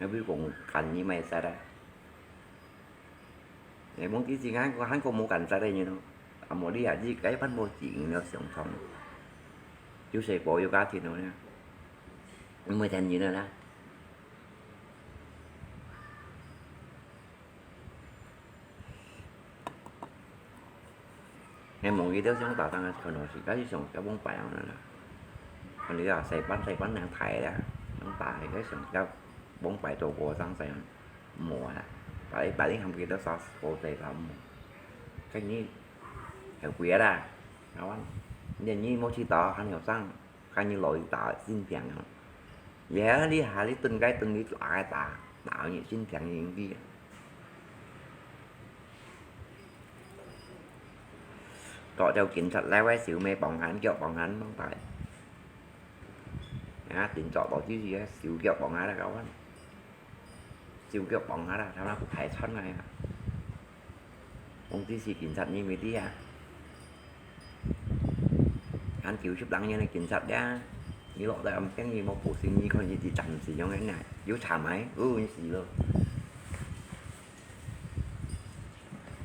你比如講，看你買啥啦？ 下晡日時間，還過無揀食个人咯。啊，無你啊，你該飯無錢了，上床。有細胞有家庭了呢，毋會添人了啦。下晡日都想打算看下時間，想要往擺樣啦。看你啊，細班細班人大啦，想打个想要往擺做過生細樣。 無啊，擺，擺你含幾多少個細人無？該你，還貴啊啦，老闆，你，你無去打，還有上，該你老一打心病啊。也你還你蹲該蹲，你打該打，打你心病影響。搞到警察來，我手尾放寒，腳放寒，放大。啊，警察到底是手腳放寒啦，老闆。 手腳放下啦，他媽不開穿來啊！講這是警察，你毋知啊？還九十零年个警察呀，你落到暗間，你無報信，你看你一暫時樣个呢，有慘無？哦，你死咯！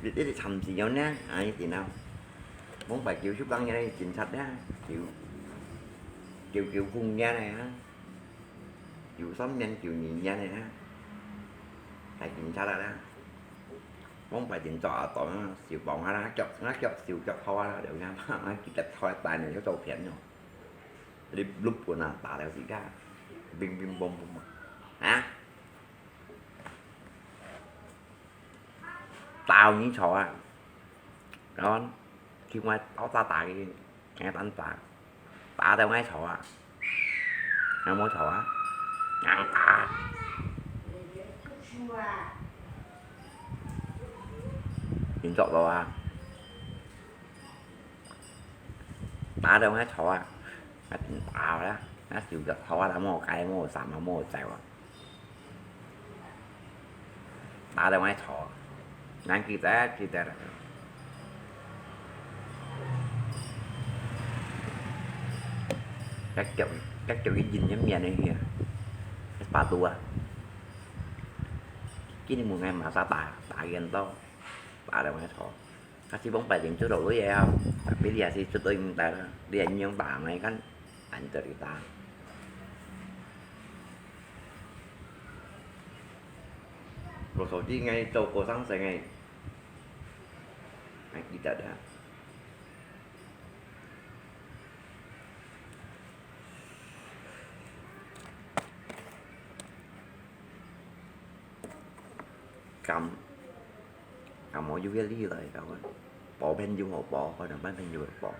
你，你暫時樣呢，啊，你知道？往擺九十零年个警察呀，九，九九空年个啊！ 九三年、九二年个啦，大警察啦啦，往擺警察啊，當手放下啦，腳，啊腳手腳好啊啦，就恁樣，啊，記得好大呢，有照片哦。你日本啊，打了自家，乒乒乓乓啊，啊，打你吵啊，然後另外爆炸打个， 𠊎單打，打到𠊎吵啊，𠊎無吵啊，硬打，運作到啊，打到𠊎吵啊，𠊎打啦，𠊎手腳好啊，無解無散啊，無走啊。 打電話吵，難記得，記得啦。該叫，該叫佢認一面个去啊，該把刀啊。今日問𠊎麼儕打，打人刀，打電話吵。下次往擺定做落去个吼，tapi你也是絕對毋得啦，你也用打个，看，恁樣你打。我手機應該做過上身个，還記得的。 感，感冒有个厲害，搞个，包朋友好包，可能半朋友好包。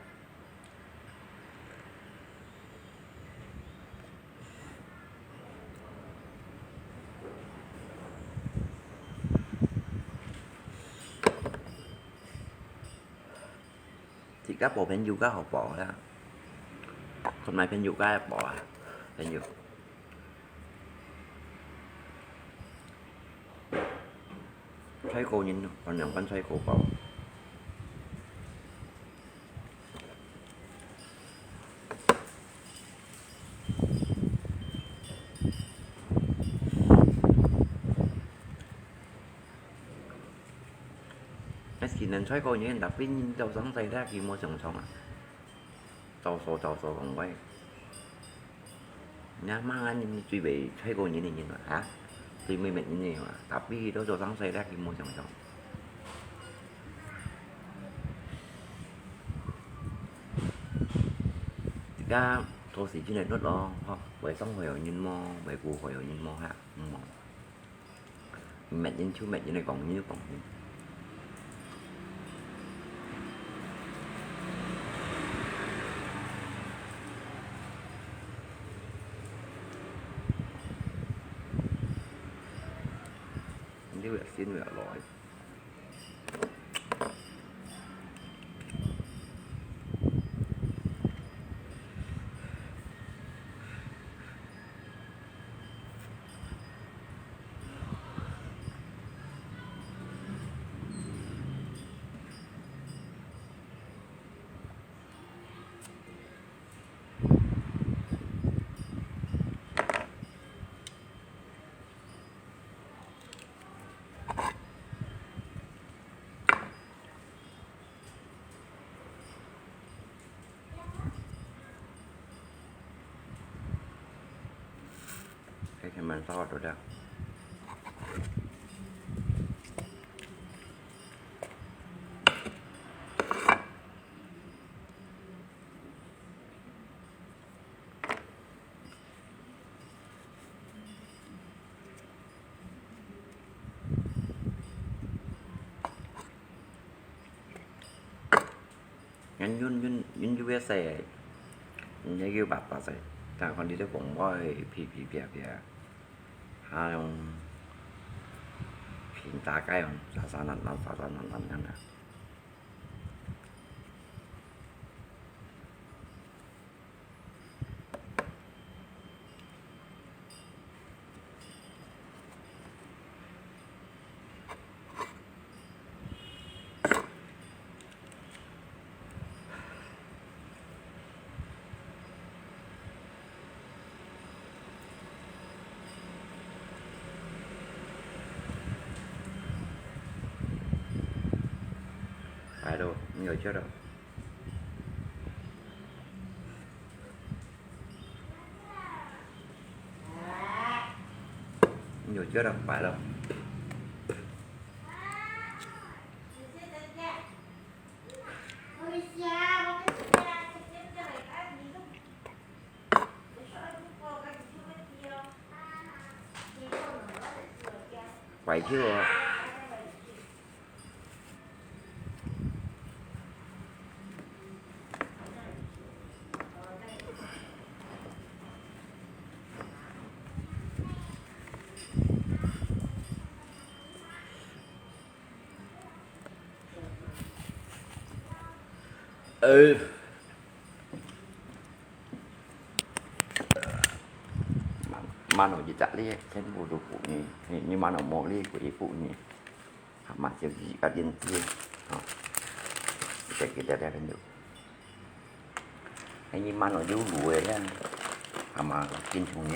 自家包朋友較好包啦，同埋朋友較好包啊，朋友。菜糕人，可能換菜糕包。 該今年菜糕人，tapi人早上在這佢無上床啊。早早早早講話。你阿媽啊，你最尾菜糕人个人啊，哈？最尾乜人个啊，tapi佢都早上在這佢無上床。自家做事真係努咯，吼，會上會有人無，會過會有人無哈，嗯。 搣人就搣人，講人就講人。你會先會來。 還挺蠻燒的，對不對？ 恁樣，恁樣，恁樣个色，你要白白色，但係你都講我係皮皮皮皮，還用平打該樣，沙沙爛爛，沙沙爛爛樣啊。 哎，都，你有觉得？ 你有觉得快乐？快手哦。 呃，慢，慢哦，一隻咧，全部都顧你，你，你慢哦，無咧，佢顧你。 還嘛，就係个電子，吼，一隻一隻个朋友。哎，你慢哦，有路个呀，還嘛，緊衝个。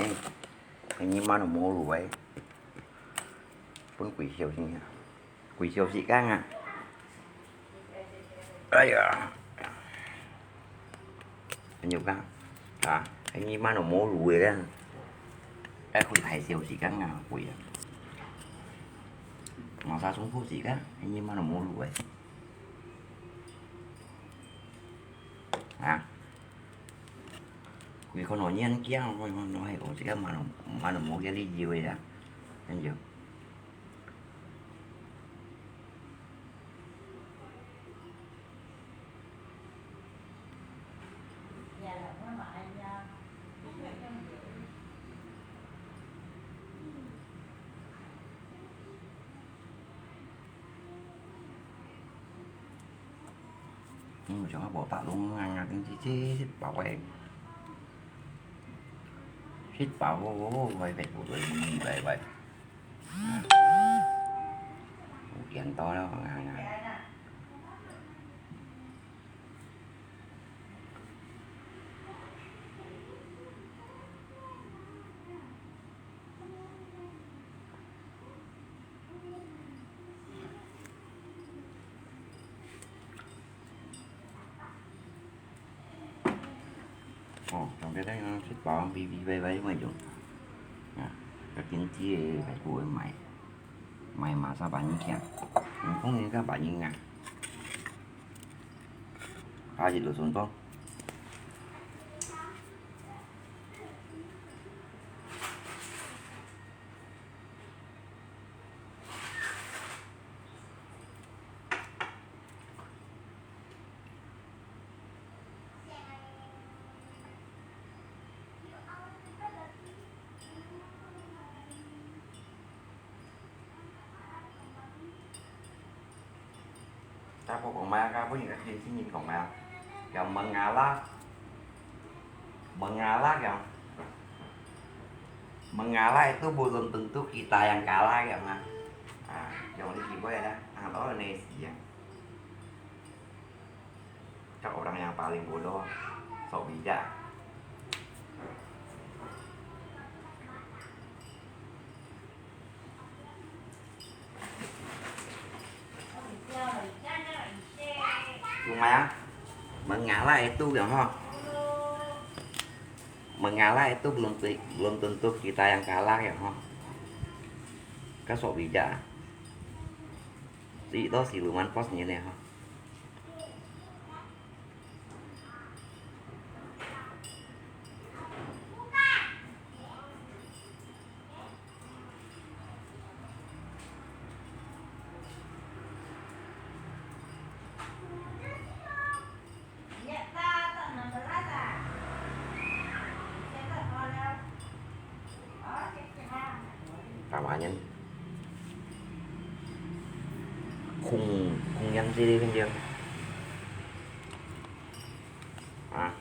哎，你慢哦，無路个，分幾小時啊，幾小時間啊。哎呀，朋友講，啊，你慢慢無路个咧，愛開大燒時間啊，貴啊。馬上中途時間，你慢慢無路个。啊，佢可能年紀啊，我我我係講這個慢慢無个理由个啊，朋友。 嗯，像我無打攏啊，真係食飽欸，食飽喔，喔，喔，喂，喂，喂，喂，喂。 有見到了，啊，啊。哦，上邊呢，食飽，微微微微，因為有，啊，較經濟个，還會買，買馬上把人搶，嗯，講人家把人啊，下一路順風。 大部分買个，不然个年輕人講啊，叫Mengala。Mengala叫，Mengala itu belum tentu kita yang kalah，叫啊。啊，用你去買啦，啊，老人家死啊。 Kau orang yang paling bodoh, sok bijak. Cuma ya, mengalah itu ya, ho. Mengalah itu belum te-, belum tentu kita yang kalah ya, ho. Kau sok bijak. Itu siluman posnya nih, ho. 大馬人，空，空樣子个感覺。啊。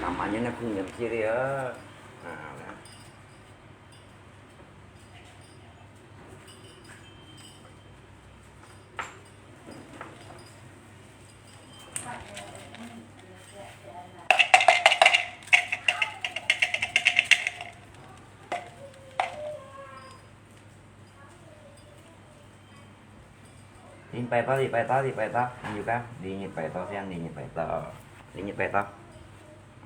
Tamannya nak kunyah kiri ya. Nah, nah. Rin pai to, rin pai to, rin pai to. An yu ka, rin yu pai to, siang rin yu pai to. Rin yu pai to.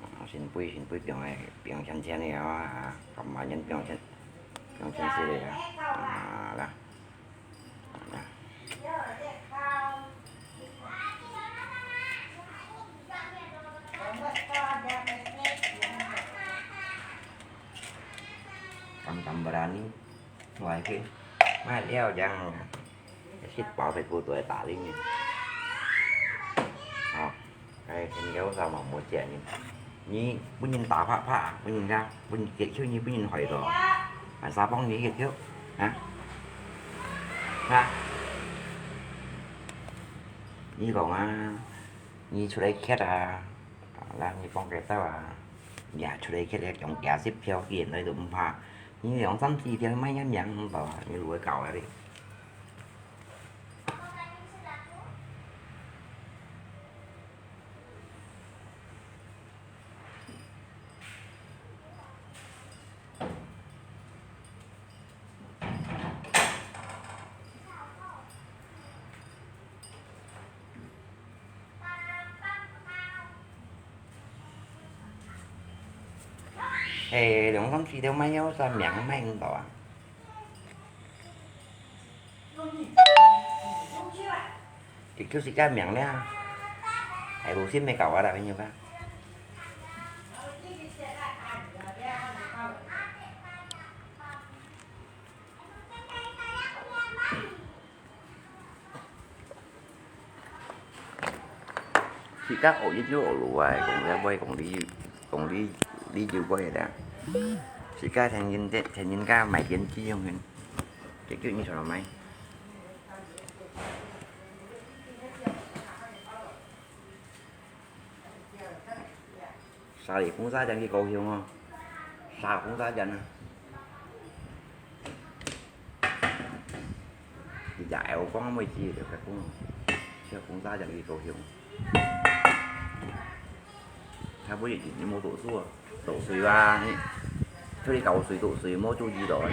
Ah, sin pui, sin pui, piang ai, piang chan chan ni ah, kam ma nyan piang chan, piang chan si le ah. Ah, lah. Lah. Kam kam berani. Wah, ke. Mai liao jang. Sit pau phải cô tuổi ta linh. Hả? Cái thằng kéo sao mà mua trẻ nhỉ? Nhí, bữa nhìn ta phạ phạ, bữa nhìn ra, bữa nhìn kiệt khiếu nhí, bữa nhìn hỏi rồi. Mà sao bóng nhí kiệt khiếu? Hả? Hả? Nhí còn á, nhí 出來 kiệt à, là nhí bóng cái tao à. Dạ, 出來 kiệt cái chống kia xếp theo kia nói tụm phạ. Nhí lòng sắm chi theo mấy nhắn nhắn không tỏ, nhí lùi cào đi. 誒，兩三次都買，有啥名買毋到啊？就，就自家名了，還無錢買搞啊啦，朋友啊。 自家學一就學路啊，講了會講理，講理，理由會啦。自家聽人，聽人家買電器用个，解決你想要買。 沙哩風沙陣幾高興哦，沙風沙陣啊！你家有講乜知，就係講，這風沙陣幾高興。佢不一定你無讀書啊，讀書啊，你，出去搞水讀水，無注意到啊，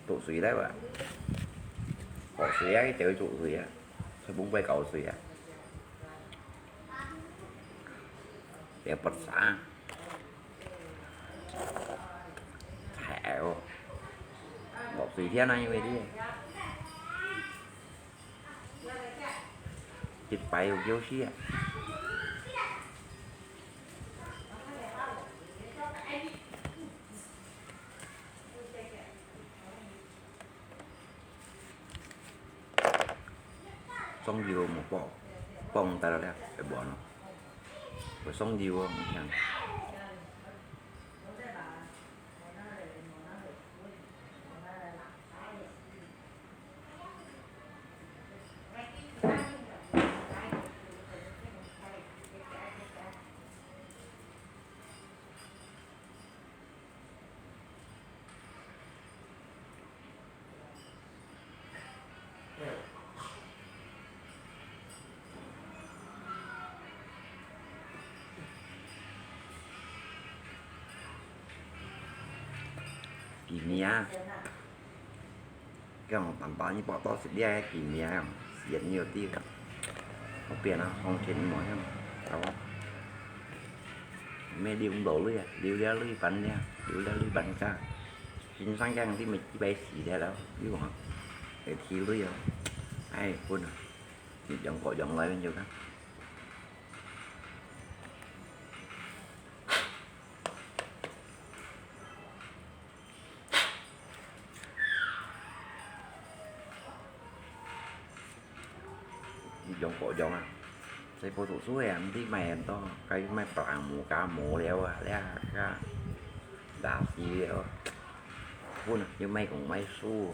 讀水來吧，搞水啊，一定會讀水啊，佢毋會搞水啊。 也不啥。太矮哦。落水天啊，因為這，一擺有休息啊。 裝油無放，放得了，會無咯？會裝油哦，你看。 今年啊，講辦法，你跑到這裡來，今年啊，時間有啲，後邊啊，行情無樣，好啊。 乜留毋到鐳啊，留了鐳辦了，留了鐳辦家。先生講你乜幾百四了咯，你看，會提鐳哦。哎，分啊，你養過養來就看。 你養過養啊？細個讀書个啊，毋知買很多，該買布蘭姆加無聊啊，這个垃圾了。本啊，又買講買書。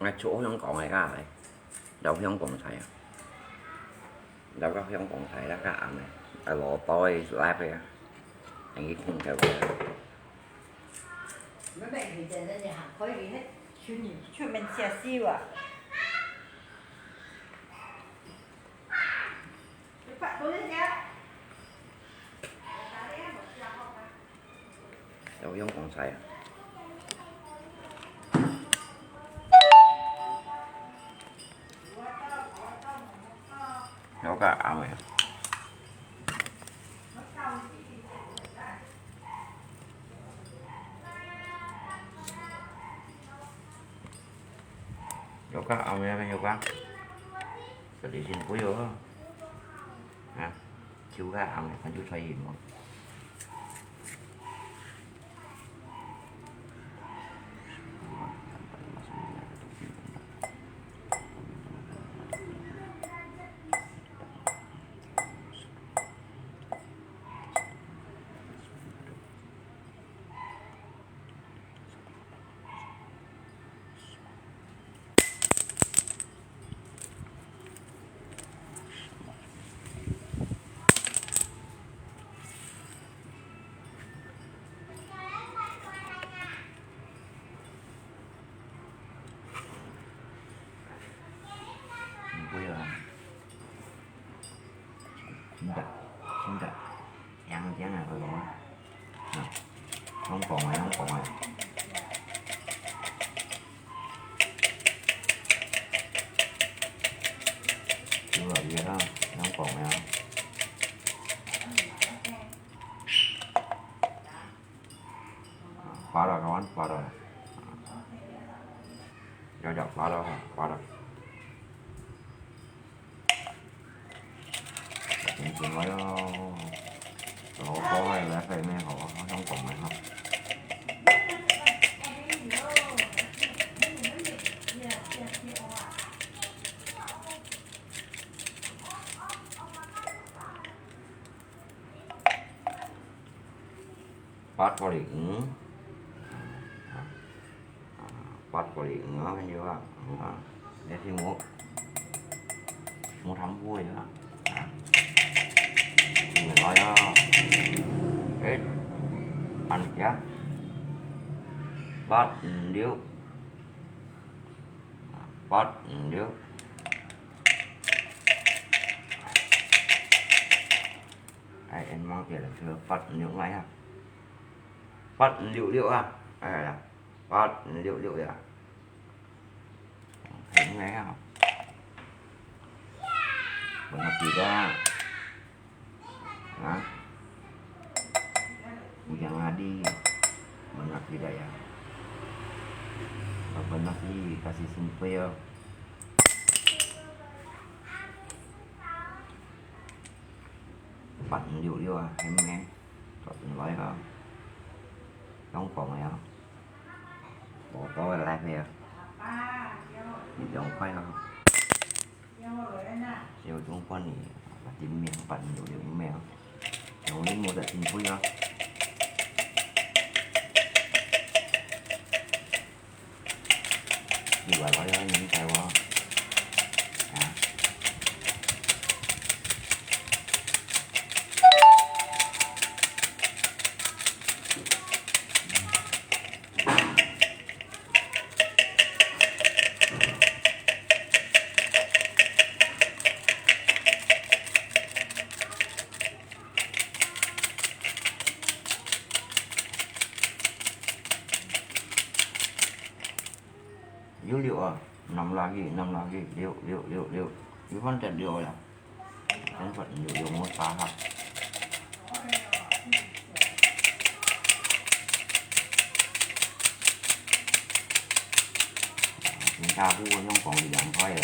𠊎做香港个，有香港菜啊，有个香港菜，那个鹹个，啊，老豆个來个，等於空个。你們每天在那裡喊可以，那群裡全面接受啊。 有用講菜啊？有个啱个。有个啱个，有个。 這裡先不要啊。啊，就該行，佢就出現咯。毋會啊。 真个，真个，靚靚啊，佢講。啊，香港啊，香港啊。就係佢啊，香港啊。啊，發了，佢發了。有有發了，發了。 緊緊來哦，老火个來，快咩好，好香港个哈。八個零，嗯。啊。 啊，八個零啊，跟住啊，嗯啊，你先無，無貪污个啊，啊，你來啊，誒，按下，八五六，啊，八五六，哎，你忘記了，就八五六來啊，八五六六啊，哎呀。 八五六六呀，很美啊。Buenos días，啊，Bujang Adi，Buenos días呀。Buenos días，kasih sumpah哦。八五六六啊，很美，抓緊來啊，香港个啊。 無多个來咩啊？一兩塊啊。有種款呢，八點面，八點六六咩啊？有你無得真貴啊。你話我有人在喎，啊？ 六六啊，enam lagi，enam lagi，六，六，六，六，有反正六了。反正六，六，我打哈。新加坡用講兩塊了。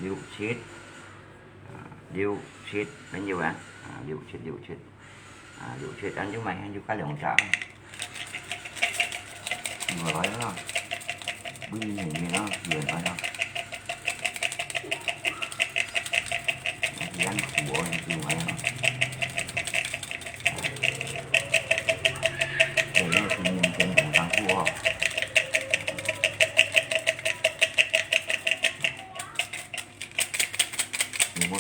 六七，啊，六七，朋友啊，啊，六七，六七，啊，六七，恁樣買，恁樣加兩隻啊。過來啦，不如你們啊，過來啦。你看苦哦，你過來啊。這個是面前很辛苦哦。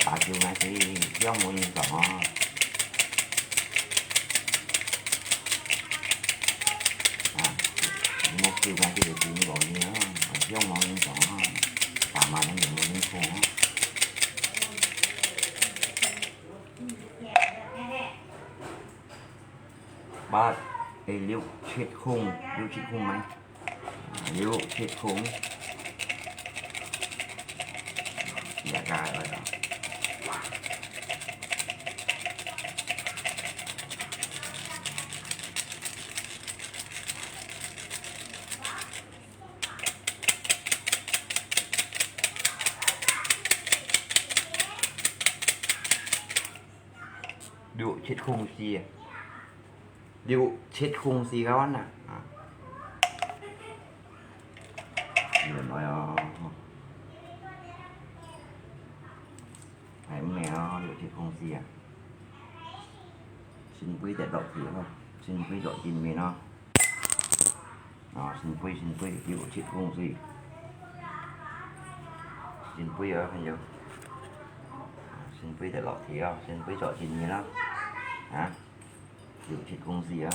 打球嘛係仰無人上哦。啊，莫球嘛，佢就真無人哦，仰無人上哦，打麻將就無人看哦。八，誒，六七空，六七空咩？ 六七空，這個來講。六七空四啊，六七空四个完啦，啊。 原來啊，係毋係啊？六七空四啊，聖杯跌落去啊，聖杯落前面啊。啊，聖杯，聖杯，六七空四，聖杯啊，還有，聖杯跌落去啊，聖杯落前面啊，啊。 六七空四啊。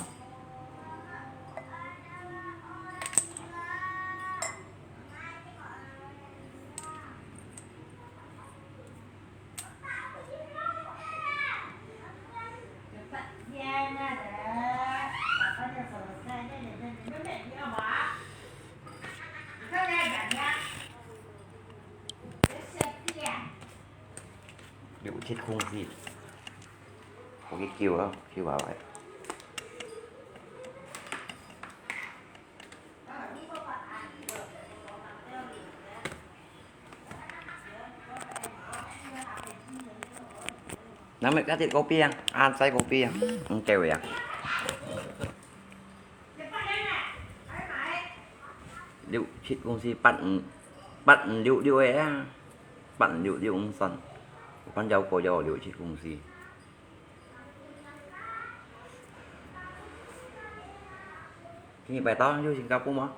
六七空四。 𠊎去救啊，救爸爸。那麼該隻kopi啊，啊，再kopi啊，毋夠啊。六七空四，八五，八五六六个啊，八五六六毋算，半條過了六七空四。 今日拜到有新加坡無？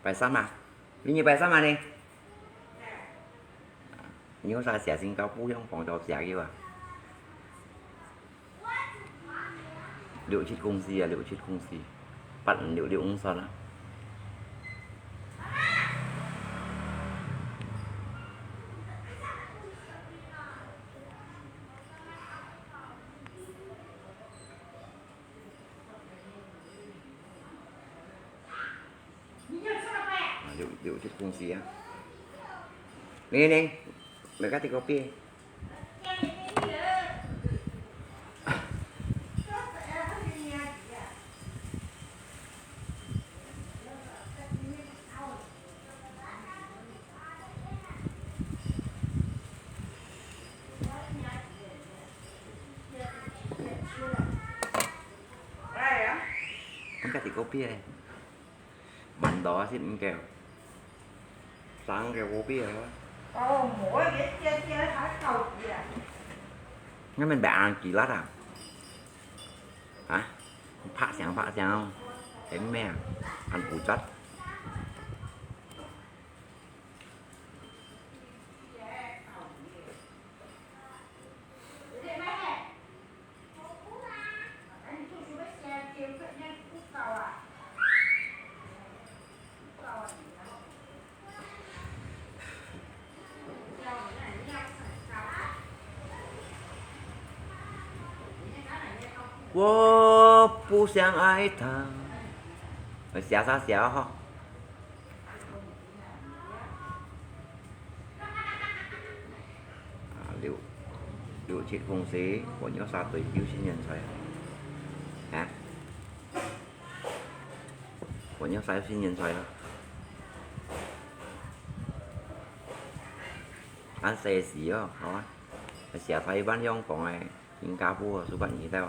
拜三啊？明日拜三啊呢？你有啥寫新加坡用廣州寫个啊？六七空四啊，六七空四，八五六六毋算啊。 啊，六，六七空四啊。你，你，你該隻kopi。 該隻kopi欸，蠻多啊，係毋夠。三個kopi啊。哦，無啊，你姐姐還高級啊。該面白安吉拉啊？啊？拍響拍響哦，係咩啊？安古扎。 我不想愛他。寫啥寫吼？啊，六，六七空四，我有啥對有新年菜啊？啊？ 我有啥新年菜啊？恁細時哦，好啊，寫在一半用講个，新加坡，十八年代哦。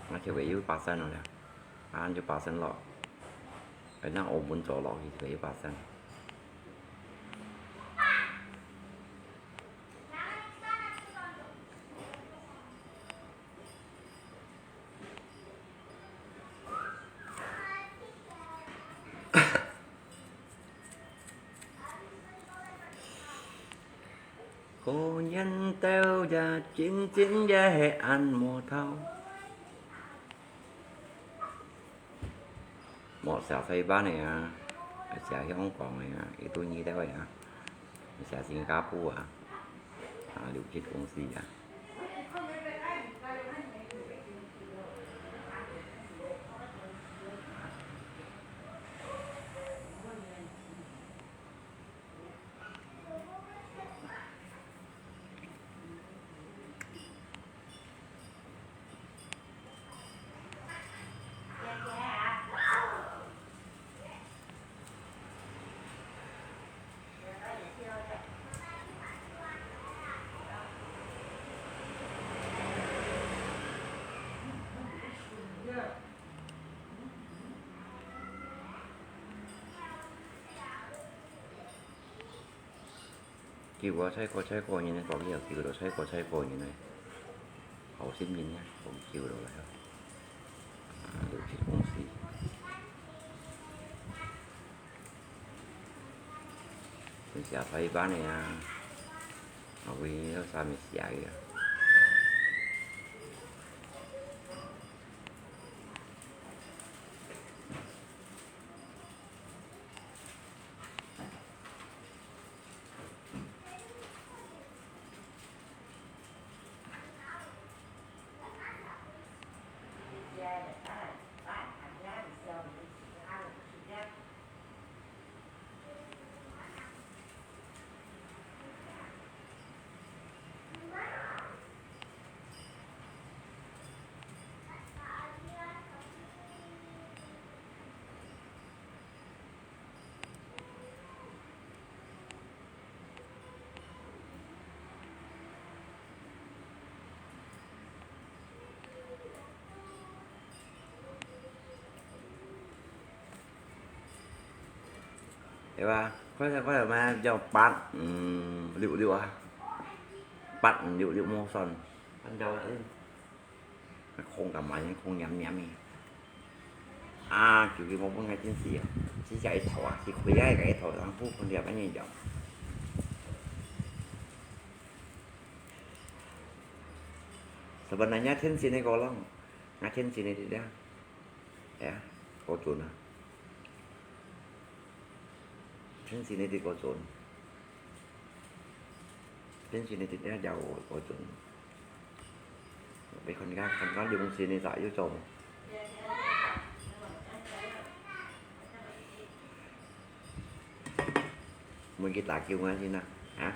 那就會有八仙了啦，啊，就八仙咯。 哎，該澳門走落去就有八仙。無念頭呀，真真也係恁無頭。莫寫菜單个啊，寫香港个啊，一對二兜个啊，寫新加坡啊，啊，六七公司啊。 叫啊，細个細个人呢，講起又叫到細个細个人呢，好心人呢，講叫到來哦。啊，六七公司。佢寫菜單个啊，後尾有啥物寫个啊。 對吧？快點，快點嘛，叫八五六六啊，八五六六無算，按照空幹嘛，空黏黏个。啊，就係我本來真係啊，只係一頭啊，係開啊个一頭，然後分了半年了。Sebenarnya天線个个咯，那天線个力量。 哎呀，過準啊！天線个過準，天線个也有過準。你看，你看，看，看，用心个咋又做？ 問佢打叫我先啦，啊？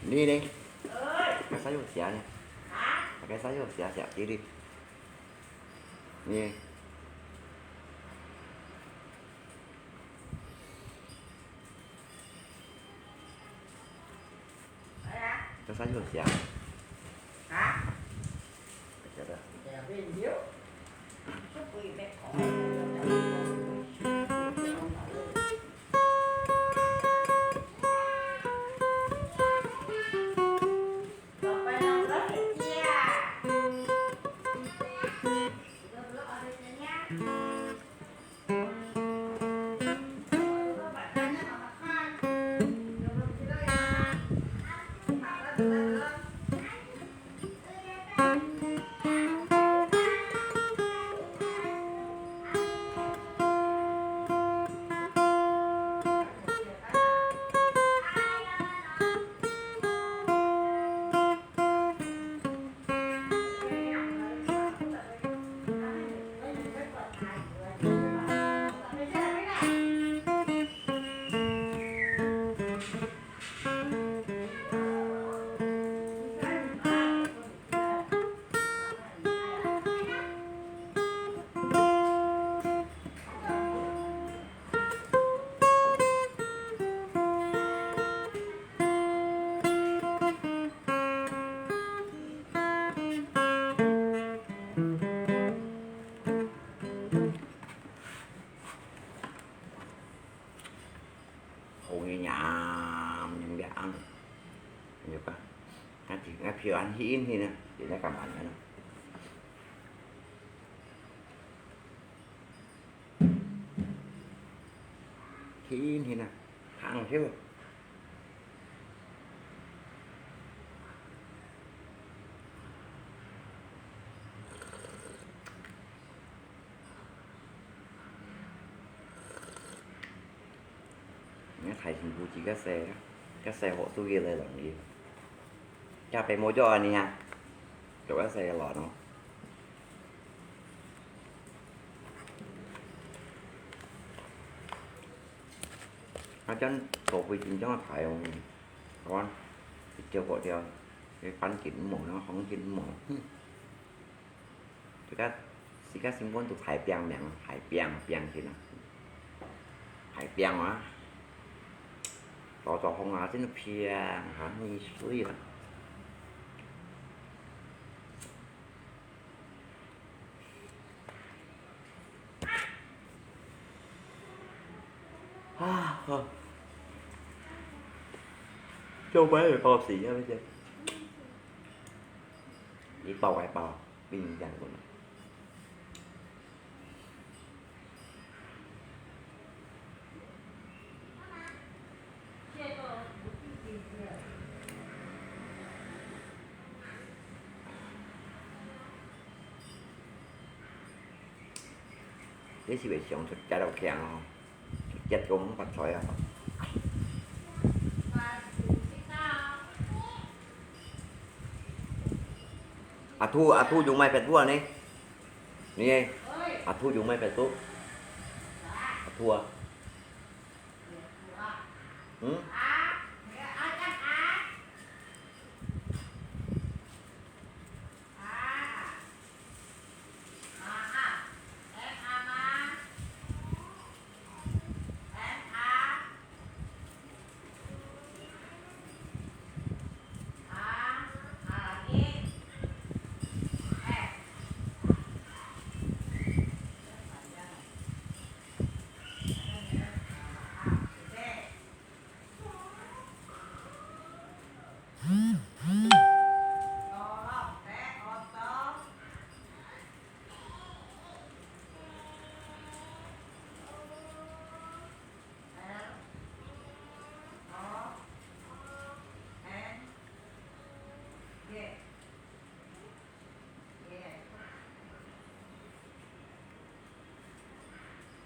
你呢？該啥有寫呢？該啥有寫寫，弟弟？你呢？ 這啥有寫？啊？不曉得。好个呀，明白啊。明白。那就，那票安去印去呢，现在干嘛呢？你呢？行去。你看大新埔這个細，个細好做起來容易。這邊無做恁呢啊，做个細个卵哦。 啊，恁多杯真正个大哦，好啊，一條過條，个半斤無，然後黃斤無，哼。這个，這个新聞都大餅名，大餅，餅起來，大餅啊，老早紅啊，真个平啊，你水啊。 啊，好。做咩會爆死啊？你包還包，冰箱个嘛。這是會想出街到強哦，出街講發財啊！阿兔，阿兔用買Facebook啊呢？你誒，阿兔用買Facebook？阿兔啊？嗯？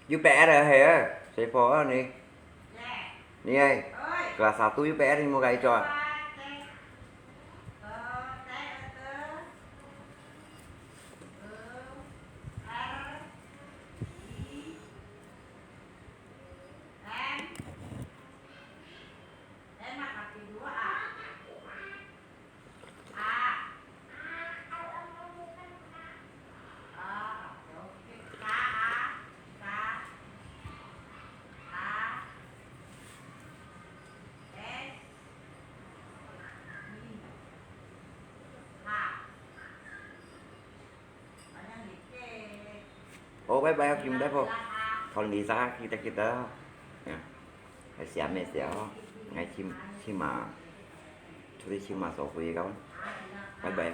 有白个係啊，水泡啊你。你誒，kelas satu有白个，你無介意做啊？好，拜拜，今日好。Tahun Lisa，kita-kita。Ya。Hay siya may siya，哦。Hay chim-，chima。出去chima所以个。拜拜。